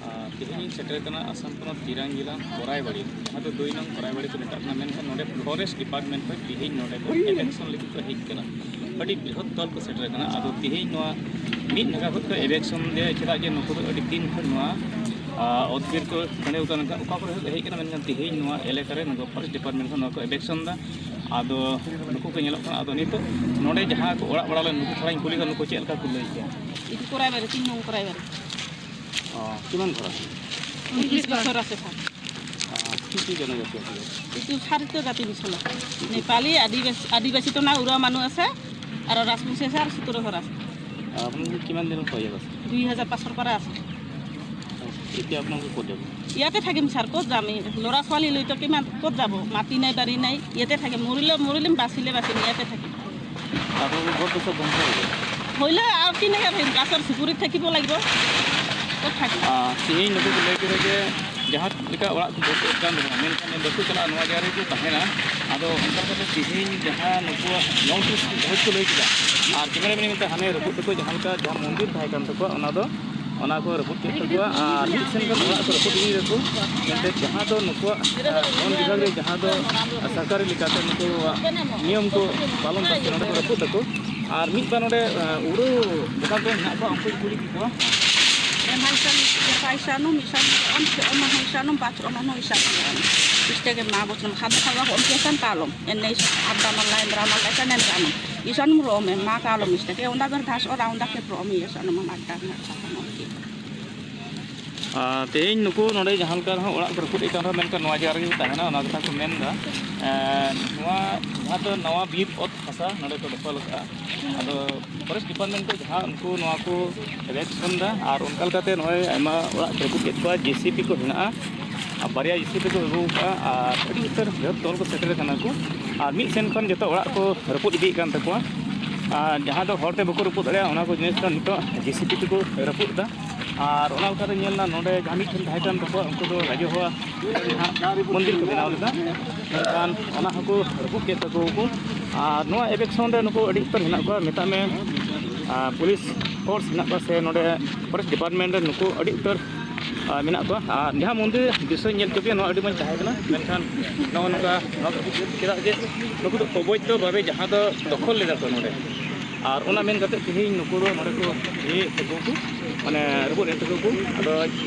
ᱟᱨ ᱛᱮᱦᱮᱧ ᱤᱧ ᱥᱮᱴᱮᱨ ᱠᱟᱱᱟ ᱟᱥᱟᱢ ᱯᱚᱱᱚᱛ ᱪᱤᱨᱟᱝ ᱡᱮᱞᱟ ᱠᱚᱨᱟᱭᱵᱟᱲᱤ, ᱡᱟᱦᱟᱸ ᱫᱚ ᱫᱩᱭ ᱱᱚᱝ ᱠᱚᱨᱟᱭᱵᱟᱲᱤ ᱠᱚ ᱢᱮᱛᱟᱜ ᱠᱟᱱᱟ, ᱢᱮᱱᱠᱷᱟᱱ ᱱᱚᱰᱮ ᱯᱷᱚᱨᱮᱥᱴ ᱰᱤᱯᱟᱨᱴᱢᱮᱱᱴ ᱠᱷᱚᱱ ᱛᱮᱦᱮᱧ ᱱᱚᱰᱮ ᱠᱚ ᱮᱵᱷᱮᱠᱥᱚᱱ ᱞᱟᱹᱜᱤᱫ ᱠᱚ ᱦᱮᱡ ᱠᱟᱱᱟ᱾ ᱟᱹᱰᱤ ᱵᱨᱤᱦᱚᱛ ᱫᱚᱞ ᱠᱚ ᱥᱮᱴᱮᱨ ᱠᱟᱱᱟ᱾ ᱟᱫᱚ ᱛᱮᱦᱮᱧ ᱱᱚᱣᱟ ᱢᱤᱫ ᱱᱟᱠᱷᱟ ᱠᱷᱚᱱ ᱠᱚ ᱮᱵᱷᱮᱠᱥᱚᱱ ᱫᱮᱭᱟ, ᱪᱮᱫᱟᱜ ᱡᱮ ᱱᱩᱠᱩ ᱫᱚ ᱟᱹᱰᱤ ᱫᱤᱱ ᱠᱷᱚᱱ ᱱᱚᱣᱟ, ᱟᱨ, ᱚᱛ ᱵᱤᱨ ᱠᱚ ᱠᱷᱟᱸᱰᱮᱣ ᱠᱟᱱᱟ, ᱚᱠᱟ ᱠᱚᱨᱮ ᱠᱚ ᱦᱮᱡ ᱠᱟᱱᱟ, ᱢᱮᱱᱠᱷᱟᱱ ᱛᱮᱦᱮᱧ ᱱᱚᱣᱟ ᱮᱞᱟᱠᱟ ᱨᱮ ᱱᱩᱠᱩ ᱯᱷᱚᱨᱮᱥᱴ ᱰᱤᱯᱟᱨᱴᱢᱮᱱᱴ ᱠᱷᱚᱱ ᱱᱚᱣᱟ ᱠᱚ ᱮᱵᱷᱮᱠᱥᱚᱱ ᱫᱟ᱾ ᱟᱫᱚ ᱱᱩᱠᱩ ᱠᱚ ᱧᱮᱞᱚᱜ ᱠᱟᱱᱟ᱾ ᱟᱫᱚ ᱱᱤᱛᱚᱜ ᱱᱚᱰᱮ ᱡᱟᱦᱟᱸ ᱠᱚ ᱚᱲᱟᱜ ᱵᱟᱲᱟ ᱞᱮᱱ, ᱱᱩᱠᱩ ᱛᱷᱚᱲᱟᱧ ᱠᱩᱞᱤ ᱠᱚᱣᱟ, ᱱᱩᱠᱩ ᱪᱮᱫ ᱞᱮᱠᱟ ᱠᱚ ᱞᱟᱹᱭ ᱠᱮᱜᱼᱟ? এইটো কৰাই বাৰী, তিনি নং কৰাই বাৰী। অ, কিমান ঘৰ আছে? ঊনত্ৰিশ ঘৰ আছে, ছাৰ। অ, কি কি জনজাতি আছে ইয়াত? এইটো চাৰিটা জাতি মিছল আছে। নেপালী, আদিবাসী, আদিবাসীটো নাই, উৰাও মানুহ আছে, আৰু ৰাজবংশী আছে, আৰু চুতুৰা ঘৰ আছে। আপোনালোকে কিমান দিনৰ পৰা ইয়াত আছে? দুই হাজাৰ পাঁচৰ পৰা আছে। এতিয়া আপোনালোকে ক'ত যাব? ইয়াতে থাকিম, ছাৰ। ক'ত যাম? এই ল'ৰা ছোৱালী লৈতো কিমান, ক'ত যাব? মাটি নাই, বাৰী নাই, ইয়াতে থাকিম। মৰিলে মৰিলিম, বাচিলে বাচিম, ইয়াতে থাকিম। আপোনালোকৰ ঘৰটো চব ধ্বংস হৈ গ'ল? ᱦᱳᱭ, ᱞᱮ, ᱟᱨ ᱛᱤᱱᱟᱹᱜ ᱜᱟᱱ ᱦᱩᱭᱩᱜ? ᱜᱷᱟᱥᱚᱨ ᱥᱩᱯᱩᱨᱤ ᱛᱷᱟᱹᱠᱤ ᱵᱚ ᱞᱟᱹᱜᱤᱫ ᱵᱚ᱾ ᱠᱚ ᱛᱷᱟᱹᱠᱤ᱾ ᱟᱨ ᱛᱮᱦᱮᱧ ᱱᱩᱠᱩ ᱠᱚ ᱞᱟᱹᱭ ᱠᱮᱫᱟ ᱡᱮ ᱡᱟᱦᱟᱸ ᱞᱮᱠᱟ ᱚᱲᱟᱜ ᱠᱚ ᱵᱟᱹᱲᱤᱡ ᱠᱟᱱ ᱨᱮᱦᱚᱸ, ᱢᱮᱱᱠᱷᱟᱱ ᱵᱟᱠᱚ ᱪᱟᱞᱟᱜᱼᱟ, ᱱᱚᱣᱟ ᱡᱟᱭᱜᱟ ᱨᱮᱜᱮ ᱠᱚ ᱛᱟᱦᱮᱱᱟ᱾ ᱟᱫᱚ ᱚᱱᱠᱟ ᱞᱮᱠᱟᱛᱮ ᱛᱮᱦᱮᱧ ᱡᱟᱦᱟᱸ ᱱᱩᱠᱩᱣᱟᱜ ᱱᱚᱣᱟ ᱠᱚ ᱵᱟᱹᱲᱤᱡ ᱠᱚ ᱞᱟᱹᱭ ᱠᱮᱫᱟ, ᱟᱨ ᱠᱮᱢᱮᱨᱟ ᱢᱮᱱ ᱢᱮᱱᱛᱮ ᱦᱟᱱᱮ ᱨᱟᱹᱯᱩᱫ ᱛᱟᱠᱚ ᱡᱟᱦᱟᱸ ᱞᱮᱠᱟ ᱡᱟᱦᱟᱸ ᱢᱚᱱᱫᱤᱨ ᱛᱟᱦᱮᱸ ᱠᱟᱱ ᱛᱟᱠᱚᱣᱟ, ᱚᱱᱟ ᱫᱚ, ᱚᱱᱟ ᱠᱚ ᱨᱟᱹᱯᱩᱫ ᱠᱮᱫ ᱛᱟᱠᱚᱣᱟ᱾ ᱟᱨ ᱢᱤᱫ ᱥᱮᱱ ᱠᱷᱚᱱ ᱚᱲᱟᱜ ᱠᱚ ᱨᱟᱹᱯᱩᱫ ᱤᱫᱤᱭ ᱫᱟᱠᱚ, ᱢᱮᱱᱛᱮ ᱡᱟᱦᱟᱸ ᱫᱚ ᱱᱩᱠᱩᱣᱟᱜ, ᱟᱨ, ᱵᱚᱱ ᱵᱤᱵᱷᱟᱜᱽ ᱨᱮ ᱡᱟᱦᱟᱸ ᱫᱚ ᱥᱚᱨᱠᱟᱨᱤ ᱞᱮᱠᱟᱛᱮ ᱱᱩᱠᱩᱣᱟᱜ ᱱᱤᱭᱚᱢ ᱠᱚ ᱯᱟᱞᱚᱱ ᱠᱟᱛᱮ ᱱᱚᱰᱮ ᱠᱚ ᱨᱟᱹᱯᱩᱫ ᱫᱟᱠᱚ᱾ ᱟᱨ ᱢᱤᱫ ᱵᱟᱨ ᱱᱚᱰᱮ, ᱟᱸ, ᱩᱲᱟᱹᱣ ᱡᱟᱦᱟᱸ ᱠᱚᱨᱮ ᱦᱮᱱᱟᱜ ᱠᱚᱣᱟ, ᱩᱱᱠᱩᱧ ᱠᱩᱞᱤ ᱠᱮᱫ ᱠᱚᱣᱟ᱾ ᱮᱢᱟᱭ ᱥᱟᱱ, ᱮᱢᱟᱭ ᱥᱟᱱᱩᱢ, ᱤᱥᱟᱱ ᱚᱱ ᱥᱮ ᱚᱱ ᱦᱚᱸ ᱤᱥᱟᱱᱩᱢ, ᱵᱟᱪ ᱚᱱ ᱦᱚᱸ ᱤᱥᱟᱱᱩᱢ᱾ ᱤᱥᱛᱮ ᱜᱮ ᱢᱟ ᱵᱚᱪᱚᱱ ᱠᱷᱟᱫᱚ ᱠᱷᱟᱫᱚ ᱚᱱ ᱠᱮ ᱥᱟᱱ ᱠᱟᱞᱚᱢ᱾ ᱮᱱ ᱱᱮ ᱤᱥᱟᱱ ᱟᱵᱫᱟ ᱢᱟᱞᱟ, ᱮᱢᱵᱨᱟ ᱢᱟᱞᱟ, ᱮᱥᱟᱱ ᱮᱱ ᱠᱟᱞᱚᱢ᱾ ᱤᱥᱟᱱᱩᱢ ᱨᱚᱢ ᱮ ᱢᱟ ᱠᱟᱞᱚᱢ ᱤᱥᱛᱮ ᱜᱮ ᱚᱱᱟ ᱫᱚ ᱫᱷᱟᱥ ᱚᱨ ᱟᱣᱱᱫᱟ ᱠᱮ ᱯᱨᱚᱢ ᱤᱥᱟᱱᱩᱢ ᱟᱵᱫᱟ ᱢᱟᱞᱟ ᱥᱟᱱᱩᱢ ᱚᱱ ᱠᱮ᱾ ᱟᱨ ᱛᱮᱦᱮᱧ ᱱᱩᱠᱩ ᱱᱚᱰᱮ ᱡᱟᱦᱟᱸ ᱞᱮᱠᱟ ᱨᱮᱦᱚᱸ ᱚᱲᱟᱜ ᱠᱚ ᱨᱟᱹᱯᱩᱫ ᱮᱫ ᱠᱟᱱ ᱨᱮᱦᱚᱸ, ᱢᱮᱱᱠᱷᱟᱱ ᱱᱚᱣᱟ ᱡᱟᱭᱜᱟ ᱨᱮᱜᱮ ᱠᱚ ᱛᱟᱦᱮᱱᱟ, ᱚᱱᱟ ᱠᱟᱛᱷᱟ ᱠᱚ ᱢᱮᱱ ᱮᱫᱟ᱾ ᱮᱸ, ᱱᱚᱣᱟ ᱡᱟᱦᱟᱸ ᱫᱚ ᱱᱟᱣᱟ ᱵᱤᱨ ᱚᱛ ᱦᱟᱥᱟ ᱱᱚᱰᱮ ᱠᱚ ᱫᱚᱠᱷᱚᱞ ᱟᱠᱟᱫᱼᱟ᱾ ᱟᱫᱚ ᱯᱷᱚᱨᱮᱥᱴ ᱰᱤᱯᱟᱨᱴᱢᱮᱱᱴ ᱠᱚ ᱡᱟᱦᱟᱸ ᱩᱱᱠᱩ ᱱᱚᱣᱟ ᱠᱚ ᱨᱮᱠᱥᱚᱱ ᱮᱫᱟ ᱟᱨ ᱚᱱᱠᱟ ᱞᱮᱠᱟᱛᱮ ᱱᱚᱜᱼᱚᱭ ᱟᱭᱢᱟ ᱚᱲᱟᱜ ᱠᱚ ᱨᱟᱹᱯᱩᱫ ᱠᱮᱫ ᱠᱚᱣᱟ, ᱡᱮᱥᱤᱯᱤ ᱠᱚ ᱦᱮᱱᱟᱜᱼᱟ, ᱟᱨ ᱵᱟᱨᱭᱟ ᱡᱮᱥᱤᱯᱤ ᱠᱚ ᱟᱹᱜᱩ ᱟᱠᱟᱫᱼᱟ ᱟᱨ ᱟᱹᱰᱤ ᱩᱛᱟᱹᱨ ᱵᱨᱤᱦᱚᱛ ᱫᱚᱞ ᱠᱚ ᱥᱮᱴᱮᱨ ᱟᱠᱟᱱᱟ ᱠᱚ᱾ ᱟᱨ ᱢᱤᱫ ᱥᱮᱱ ᱠᱷᱚᱱ ᱡᱚᱛᱚ ᱚᱲᱟᱜ ᱠᱚ ᱨᱟᱹᱯᱩᱫ ᱤᱫᱤᱭᱮᱫ ᱠᱟᱱ ᱛᱟᱠᱚᱣᱟ᱾ ᱟᱨ ᱡᱟᱦᱟᱸ ᱫᱚ ᱦᱚᱲᱛᱮ ᱵᱟᱠᱚ ᱨᱟᱹᱯᱩᱫ ᱫᱟᱲᱮᱭᱟᱜᱼᱟ, ᱚᱱᱟ ᱠᱚ ᱡᱤᱱᱤᱥ ᱫᱚ ᱱᱤᱛᱚᱜ ᱡᱮᱥᱤᱯᱤ ᱛᱮᱠᱚ ᱨᱟᱹᱯᱩᱫ ᱮᱫᱟ᱾ ᱟᱨ ᱚᱱᱟ ᱞᱮᱠᱟᱛᱮ ᱧᱮᱞ ᱮᱱᱟ, ᱱᱚᱰᱮ ᱡᱟᱦᱟᱸ ᱢᱤᱫ ᱴᱷᱮᱱ ᱛᱟᱦᱮᱸ ᱠᱟᱱ ᱛᱟᱠᱚᱣᱟ, ᱩᱱᱠᱩ ᱫᱚ ᱨᱟᱡᱚ ᱵᱟᱵᱟ ᱢᱚᱱᱫᱤᱨ ᱠᱚ ᱵᱮᱱᱟᱣ ᱞᱮᱫᱟ, ᱢᱮᱱᱠᱷᱟᱱ ᱚᱱᱟ ᱦᱚᱸᱠᱚ ᱨᱟᱹᱯᱩᱫ ᱠᱮᱫ ᱛᱟᱠᱚᱣᱟ ᱠᱚ᱾ ᱟᱨ ᱱᱚᱣᱟ ᱮᱵᱷᱮᱠᱥᱚᱱ ᱨᱮ ᱱᱩᱠᱩ ᱟᱹᱰᱤ ᱩᱛᱟᱹᱨ ᱦᱮᱱᱟᱜ ᱠᱚᱣᱟ, ᱢᱮᱛᱟᱜ ᱢᱮ, ᱟᱨ ᱯᱩᱞᱤᱥ ᱯᱷᱳᱨᱥ ᱦᱮᱱᱟᱜ ᱠᱚᱣᱟ ᱥᱮ ᱱᱚᱰᱮ ᱯᱷᱚᱨᱮᱥᱴ ᱰᱤᱯᱟᱨᱴᱢᱮᱱᱴ ᱨᱮ ᱱᱩᱠᱩ ᱟᱹᱰᱤ ᱩᱛᱟᱹᱨ, ᱟᱨ, ᱢᱮᱱᱟᱜ ᱠᱚᱣᱟ᱾ ᱟᱨ ᱡᱟᱦᱟᱸ ᱢᱚᱱᱫᱤᱨ ᱫᱨᱤᱥᱥᱚᱧ ᱧᱮᱞ ᱦᱚᱪᱚ ᱯᱮᱭᱟ, ᱱᱚᱣᱟ ᱟᱹᱰᱤ ᱢᱚᱡᱽ ᱛᱟᱦᱮᱸ ᱠᱟᱱᱟ, ᱢᱮᱱᱠᱷᱟᱱ ᱱᱚᱜᱼᱚ ᱱᱚᱝᱠᱟ ᱱᱚᱣᱟ ᱠᱚ ᱪᱮᱫ, ᱪᱮᱫᱟᱜ ᱡᱮ ᱱᱩᱠᱩ ᱫᱚ ᱚᱵᱳᱭᱫᱷᱚ ᱵᱷᱟᱵᱮ ᱡᱟᱦᱟᱸ ᱫᱚ ᱫᱚᱠᱷᱚᱞ ᱞᱮᱫᱟ ᱠᱚ ᱱᱚᱰᱮ, ᱟᱨ ᱚᱱᱟ ᱢᱮᱱ ᱠᱟᱛᱮ ᱛᱮᱦᱮᱧ ᱱᱩᱠᱩ ᱫᱚ ᱱᱚᱰᱮ ᱠᱚ ᱤᱭᱟᱹᱭᱮᱫ ᱛᱟᱠᱚ ᱠᱚ, ᱢᱟᱱᱮ ᱨᱟᱹᱯᱩᱫ ᱮᱫ ᱛᱟᱠᱚ ᱠᱚ᱾ ᱟᱫᱚ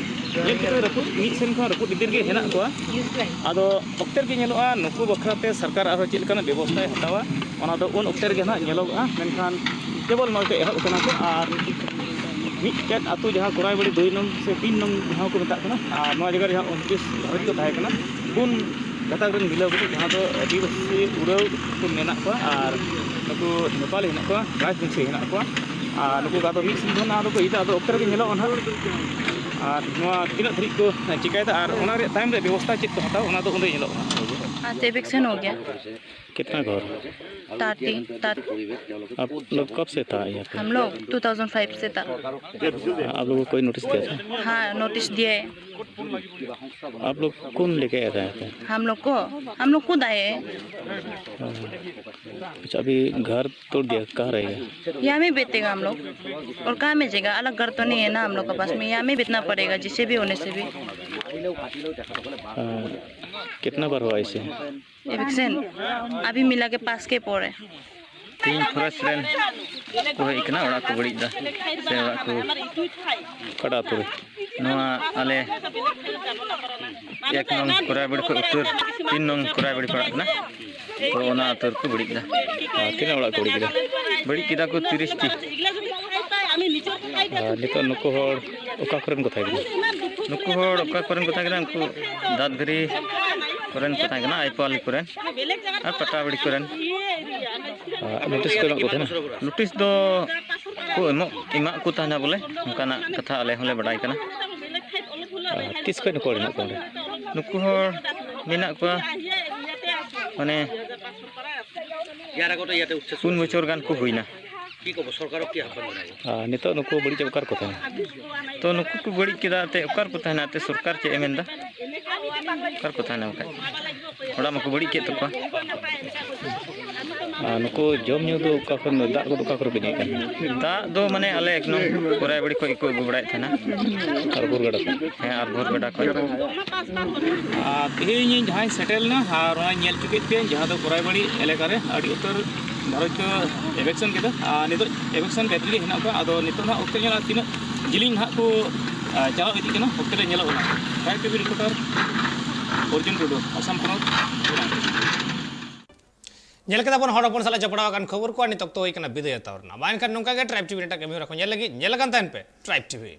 ᱧᱮᱞ ᱠᱟᱛᱮ ᱨᱟᱹᱯᱩᱫ, ᱢᱤᱫ ᱥᱮᱱ ᱠᱷᱚᱱ ᱨᱟᱹᱯᱩᱫ ᱤᱫᱤ ᱨᱮᱜᱮ ᱦᱮᱱᱟᱜ ᱠᱚᱣᱟ᱾ ᱟᱫᱚ ᱚᱠᱛᱮ ᱨᱮᱜᱮ ᱧᱮᱞᱚᱜᱼᱟ, ᱱᱩᱠᱩ ᱵᱟᱠᱷᱨᱟ ᱛᱮ ᱥᱚᱨᱠᱟᱨ ᱟᱨᱦᱚᱸ ᱪᱮᱫ ᱞᱮᱠᱟᱱᱟᱜ ᱵᱮᱵᱚᱥᱛᱷᱟᱭ ᱦᱟᱛᱟᱣᱟ, ᱚᱱᱟ ᱫᱚ ᱩᱱ ᱚᱠᱛᱮ ᱨᱮᱜᱮ ᱱᱟᱦᱟᱜ ᱧᱮᱞᱚᱜᱚᱜᱼᱟ᱾ ᱢᱮᱱᱠᱷᱟᱱ ᱠᱮᱵᱚᱞ ᱱᱚᱜᱼᱚᱭ ᱠᱚ ᱮᱦᱚᱵ ᱠᱟᱱᱟ ᱠᱚ᱾ ᱟᱨ ᱢᱤᱫᱴᱮᱱ ᱟᱹᱛᱩ, ᱡᱟᱦᱟᱸ ᱠᱚᱨᱟᱭᱵᱟᱲᱤ ᱫᱩᱭ ᱱᱚᱝ ᱥᱮ ᱛᱤᱱ ᱱᱚᱝ ᱡᱟᱦᱟᱸ ᱠᱚ ᱢᱮᱛᱟᱜ ᱠᱟᱱᱟ, ᱟᱨ ᱱᱚᱣᱟ ᱡᱟᱭᱜᱟ ᱨᱮ ᱡᱟᱦᱟᱸ ᱩᱱᱛᱨᱤᱥ ᱜᱷᱟᱨᱚᱸᱡᱽ ᱠᱚ ᱛᱟᱦᱮᱸ ᱠᱟᱱᱟ, ᱯᱩᱱ ᱜᱟᱛᱟᱠ ᱨᱮᱱ ᱢᱤᱞᱟᱹᱣ ᱠᱟᱛᱮ, ᱡᱟᱦᱟᱸ ᱫᱚ ᱟᱹᱫᱤᱵᱟᱹᱥᱤ ᱩᱨᱟᱹᱣ ᱠᱚ ᱢᱮᱱᱟᱜ ᱠᱚᱣᱟ ᱟᱨ ᱱᱩᱠᱩ ᱱᱮᱯᱟᱞᱤ ᱦᱮᱱᱟᱜ ᱠᱚᱣᱟ, ᱨᱟᱡᱽᱵᱚᱝᱥᱤ ᱦᱮᱱᱟᱜ ᱠᱚᱣᱟ᱾ ᱟᱨ ᱱᱩᱠᱩ ᱜᱟᱛᱚ ᱢᱤᱫ ᱥᱤᱧ ᱫᱚ ᱱᱟᱦᱟᱜ ᱫᱚᱠᱚ ᱤᱫᱤᱭᱟ, ᱟᱫᱚ ᱚᱠᱛᱮ ᱨᱮᱜᱮ ᱧᱮᱞᱚᱜᱼᱟ ᱱᱟᱦᱟᱜ᱾ ᱟᱨ ᱱᱚᱣᱟ ᱛᱤᱱᱟᱹᱜ ᱫᱷᱟᱹᱨᱤᱡ ᱠᱚ ᱪᱤᱠᱟᱹᱭᱮᱫᱟ ᱟᱨ ᱚᱱᱟ ᱨᱮᱭᱟᱜ ᱛᱟᱭᱚᱢ ᱨᱮ ᱵᱮᱵᱚᱥᱛᱷᱟ ᱪᱮᱫ ᱠᱚ ᱦᱟᱛᱟᱣᱟ, ᱚᱱᱟ ᱫᱚ ᱚᱸᱰᱮ ᱧᱮᱞᱚᱜᱼᱟ᱾ आज तो एविक्शन हो गया। कितना घर? ताती, तात। आप लोग कब से था यहाँ पे? हम लोग टू थाउजेंड फ़ाइव से था। हाँ, आप लोगों को कोई नोटिस दिया था? हाँ, नोटिस दिया है। आप लोग कौन लेके आया था यहाँ पे? हम लोग को, हम लोग खुद आए हैं। हाँ। अच्छा, अभी घर तोड़ दिया, कहाँ रहेगा? यहाँ में बैठेगा हम लोग। और कहाँ में जाएगा? अलग घर तो नहीं है ना हम लोग के पास में, यहाँ में बैठना पड़ेगा जैसे भी होने से भी। हाँ, कितना बार हुआ ऐसे? एविक्शन अभी मिला के पास के पर है। ᱛᱮᱦᱮᱧ ᱯᱷᱚᱨᱮᱥᱴ ᱨᱮᱱ ᱠᱚ ᱦᱮᱡ ᱠᱟᱱᱟ, ᱚᱲᱟᱜ ᱠᱚ ᱵᱟᱹᱲᱤᱡ ᱫᱟ ᱥᱮ ᱚᱲᱟᱜ ᱠᱚ᱾ ᱚᱠᱟᱴᱟᱜ ᱟᱹᱛᱩ ᱨᱮ? ᱱᱚᱣᱟ ᱟᱞᱮ ᱮᱠ ᱱᱚᱝ ᱠᱚᱨᱟᱭᱵᱟᱲᱤ ᱠᱷᱚᱱ ᱩᱛᱛᱚᱨ ᱛᱤᱱ ᱱᱚᱝ ᱠᱚᱨᱟᱭᱵᱟᱲᱤ ᱯᱟᱲᱟᱜ ᱠᱟᱱᱟ᱾ ᱛᱚ ᱚᱱᱟ ᱟᱹᱛᱩ ᱨᱮᱠᱚ ᱵᱟᱹᱲᱤᱡ ᱫᱟ᱾ ᱟᱨ ᱛᱤᱱᱟᱹᱜ ᱚᱲᱟᱜ ᱠᱚ ᱵᱟᱹᱲᱤᱡ ᱠᱮᱫᱟ? ᱵᱟᱹᱲᱤᱡ ᱠᱮᱫᱟ ᱠᱚ ᱛᱤᱨᱤᱥ ᱴᱤ᱾ ᱟᱨ ᱱᱤᱛᱚᱜ ᱱᱩᱠᱩ ᱦᱚᱲ ᱚᱠᱟ ᱠᱚᱨᱮᱱ ᱠᱚ ᱛᱟᱦᱮᱸ ᱠᱟᱱᱟ? ᱱᱩᱠᱩ ᱦᱚᱲ ᱚᱠᱟ ᱠᱚᱨᱮᱱ ᱠᱚ ᱛᱟᱦᱮᱸ ᱠᱟᱱᱟ? ᱩᱱᱠᱩ ᱫᱟᱫᱜᱟᱹᱨᱤ ᱠᱚᱨᱮᱱ ᱠᱚ ᱛᱟᱦᱮᱸ ᱠᱟᱱᱟ, ᱟᱭᱯᱟᱞᱤ ᱠᱚᱨᱮᱱ ᱟᱨ ᱯᱟᱴᱟᱵᱟᱲᱤ ᱠᱚᱨᱮᱱ᱾ ᱟᱨ ᱱᱳᱴᱤᱥ ᱠᱚ ᱮᱢᱟᱜ ᱠᱚ ᱛᱟᱦᱮᱱᱟ? ᱱᱳᱴᱤᱥ ᱫᱚ ᱠᱚ ᱮᱢᱚᱜ, ᱮᱢᱟᱜ ᱠᱚ ᱛᱟᱦᱮᱱᱟ ᱵᱚᱞᱮ, ᱚᱱᱠᱟᱱᱟᱜ ᱠᱟᱛᱷᱟ ᱟᱞᱮ ᱦᱚᱸᱞᱮ ᱵᱟᱰᱟᱭ ᱠᱟᱱᱟ᱾ ᱟᱨ ᱛᱤᱥ ᱠᱷᱚᱱ ᱱᱩᱠᱩ ᱦᱚᱲ ᱢᱮᱱᱟᱜ ᱠᱚᱣᱟ ᱚᱸᱰᱮ? ᱱᱩᱠᱩ ᱦᱚᱲ ᱢᱮᱱᱟᱜ ᱠᱚᱣᱟ ᱢᱟᱱᱮ ᱯᱩᱱ ᱵᱚᱪᱷᱚᱨ ᱜᱟᱱ ᱠᱚ ᱦᱩᱭᱱᱟ᱾ ᱟᱨ ᱱᱤᱛᱚᱜ ᱱᱩᱠᱩ ᱵᱟᱹᱲᱤᱡ ᱚᱠᱟ ᱨᱮᱠᱚ ᱛᱟᱦᱮᱱᱟ? ᱛᱚ ᱱᱩᱠᱩ ᱠᱚ ᱵᱟᱹᱲᱤᱡ ᱠᱮᱫᱟ ᱮᱱᱛᱮᱫ, ᱚᱠᱟ ᱨᱮᱠᱚ ᱛᱟᱦᱮᱱᱟ ᱮᱱᱛᱮᱫ? ᱥᱚᱨᱠᱟᱨ ᱪᱮᱫ ᱮ ᱢᱮᱱᱫᱟ? ᱚᱠᱟ ᱨᱮᱠᱚ ᱛᱟᱦᱮᱱᱟ ᱵᱟᱠᱷᱟᱡ? ᱚᱲᱟᱜ ᱢᱟᱠᱚ ᱵᱟᱹᱲᱤᱡ ᱠᱮᱫ ᱛᱟᱠᱚᱣᱟ᱾ ᱟᱨ ᱱᱩᱠᱩ ᱡᱚᱢ ᱧᱩ ᱫᱚ ᱚᱠᱟ ᱠᱷᱚᱱ, ᱫᱟᱜ ᱠᱚᱫᱚ ᱚᱠᱟ ᱠᱚᱨᱮ ᱠᱚ ᱧᱩᱭᱮᱫ ᱠᱟᱱ ᱛᱟᱦᱮᱱᱟ? ᱫᱟᱜ ᱫᱚ ᱢᱟᱱᱮ ᱟᱞᱮ ᱮᱠ ᱱᱚᱝ ᱠᱚᱨᱟᱭᱵᱟᱲᱤ ᱠᱷᱚᱱ ᱜᱮᱠᱚ ᱟᱹᱜᱩ ᱵᱟᱲᱟᱭᱮᱫ ᱛᱟᱦᱮᱱᱟ᱾ ᱟᱨ ᱵᱷᱳᱨ ᱜᱟᱰᱟ ᱠᱷᱚᱱ? ᱦᱮᱸ, ᱟᱨ ᱵᱷᱳᱨ ᱜᱟᱰᱟ ᱠᱷᱚᱱ᱾ ᱟᱨ ᱛᱮᱦᱮᱧ ᱤᱧ ᱡᱟᱦᱟᱸᱧ ᱥᱮᱴᱮᱨ ᱞᱮᱱᱟ ᱟᱨ ᱚᱱᱟᱧ ᱧᱮᱞ ᱦᱚᱪᱚ ᱠᱮᱫ ᱯᱮᱭᱟᱧ, ᱡᱟᱦᱟᱸ ᱫᱚ ᱠᱚᱨᱟᱭᱵᱟᱲᱤ ᱮᱞᱟᱠᱟ ᱨᱮ ᱟᱹᱰᱤ ᱩᱛᱟᱹᱨ ᱜᱷᱟᱨᱚᱸᱡᱽ ᱠᱚ ᱮᱵᱷᱮᱠᱥᱚᱱ ᱠᱮᱫᱟ᱾ ᱟᱨ ᱱᱤᱛᱚᱜ ᱮᱵᱷᱮᱠᱥᱚᱱ ᱵᱷᱤᱛᱨᱤ ᱨᱮ ᱦᱮᱱᱟᱜ ᱠᱚᱣᱟ᱾ ᱟᱫᱚ ᱱᱤᱛᱚᱜ ᱦᱟᱸᱜ ᱚᱠᱛᱮ ᱧᱮᱞᱟ ᱛᱤᱱᱟᱹᱜ ᱡᱤᱞᱤᱧ ᱦᱟᱸᱜ ᱠᱚ ᱟᱨ ᱪᱟᱞᱟᱣ ᱤᱫᱤᱜ ᱠᱟᱱᱟ, ᱚᱠᱛᱮ ᱨᱮ ᱧᱮᱞᱚᱜ ᱠᱟᱱᱟ᱾ ᱴᱨᱟᱭᱤᱵᱽ ᱴᱤᱵᱷᱤ ᱨᱤᱯᱳᱨᱴᱟᱨ ᱚᱨᱡᱩᱱ ᱴᱩᱰᱩ, ᱟᱥᱟᱢ ᱯᱚᱱᱚᱛ, ᱪᱤᱨᱟᱝ᱾ ᱧᱮᱞ ᱠᱮᱫᱟ ᱵᱚᱱ ᱦᱚᱲ ᱦᱚᱯᱚᱱ ᱥᱟᱞᱟᱜ ᱡᱚᱯᱲᱟᱣ ᱟᱠᱟᱱ ᱠᱷᱚᱵᱚᱨ ᱠᱚ, ᱟᱨ ᱱᱤᱛ ᱚᱠᱛᱚ ᱦᱩᱭ ᱠᱟᱱᱟ ᱵᱤᱫᱟᱹᱭ ᱦᱟᱛᱟᱣ ᱨᱮᱱᱟᱜ᱾ ᱢᱟ ᱮᱱᱠᱷᱟᱱ ᱱᱚᱝᱠᱟ ᱜᱮ ᱴᱨᱟᱭᱤᱵᱽ ᱴᱤᱵᱷᱤ ᱨᱮᱱᱟᱜ ᱠᱟᱹᱢᱤ ᱦᱚᱨᱟ ᱠᱚ ᱧᱮᱞ ᱞᱟᱹᱜᱤᱫ ᱧᱮᱞ ᱟᱠᱟᱱ ᱛᱟᱦᱮᱱ ᱯᱮ ᱴᱨᱟᱭᱤᱵᱽ ᱴᱤᱵᱷᱤ᱾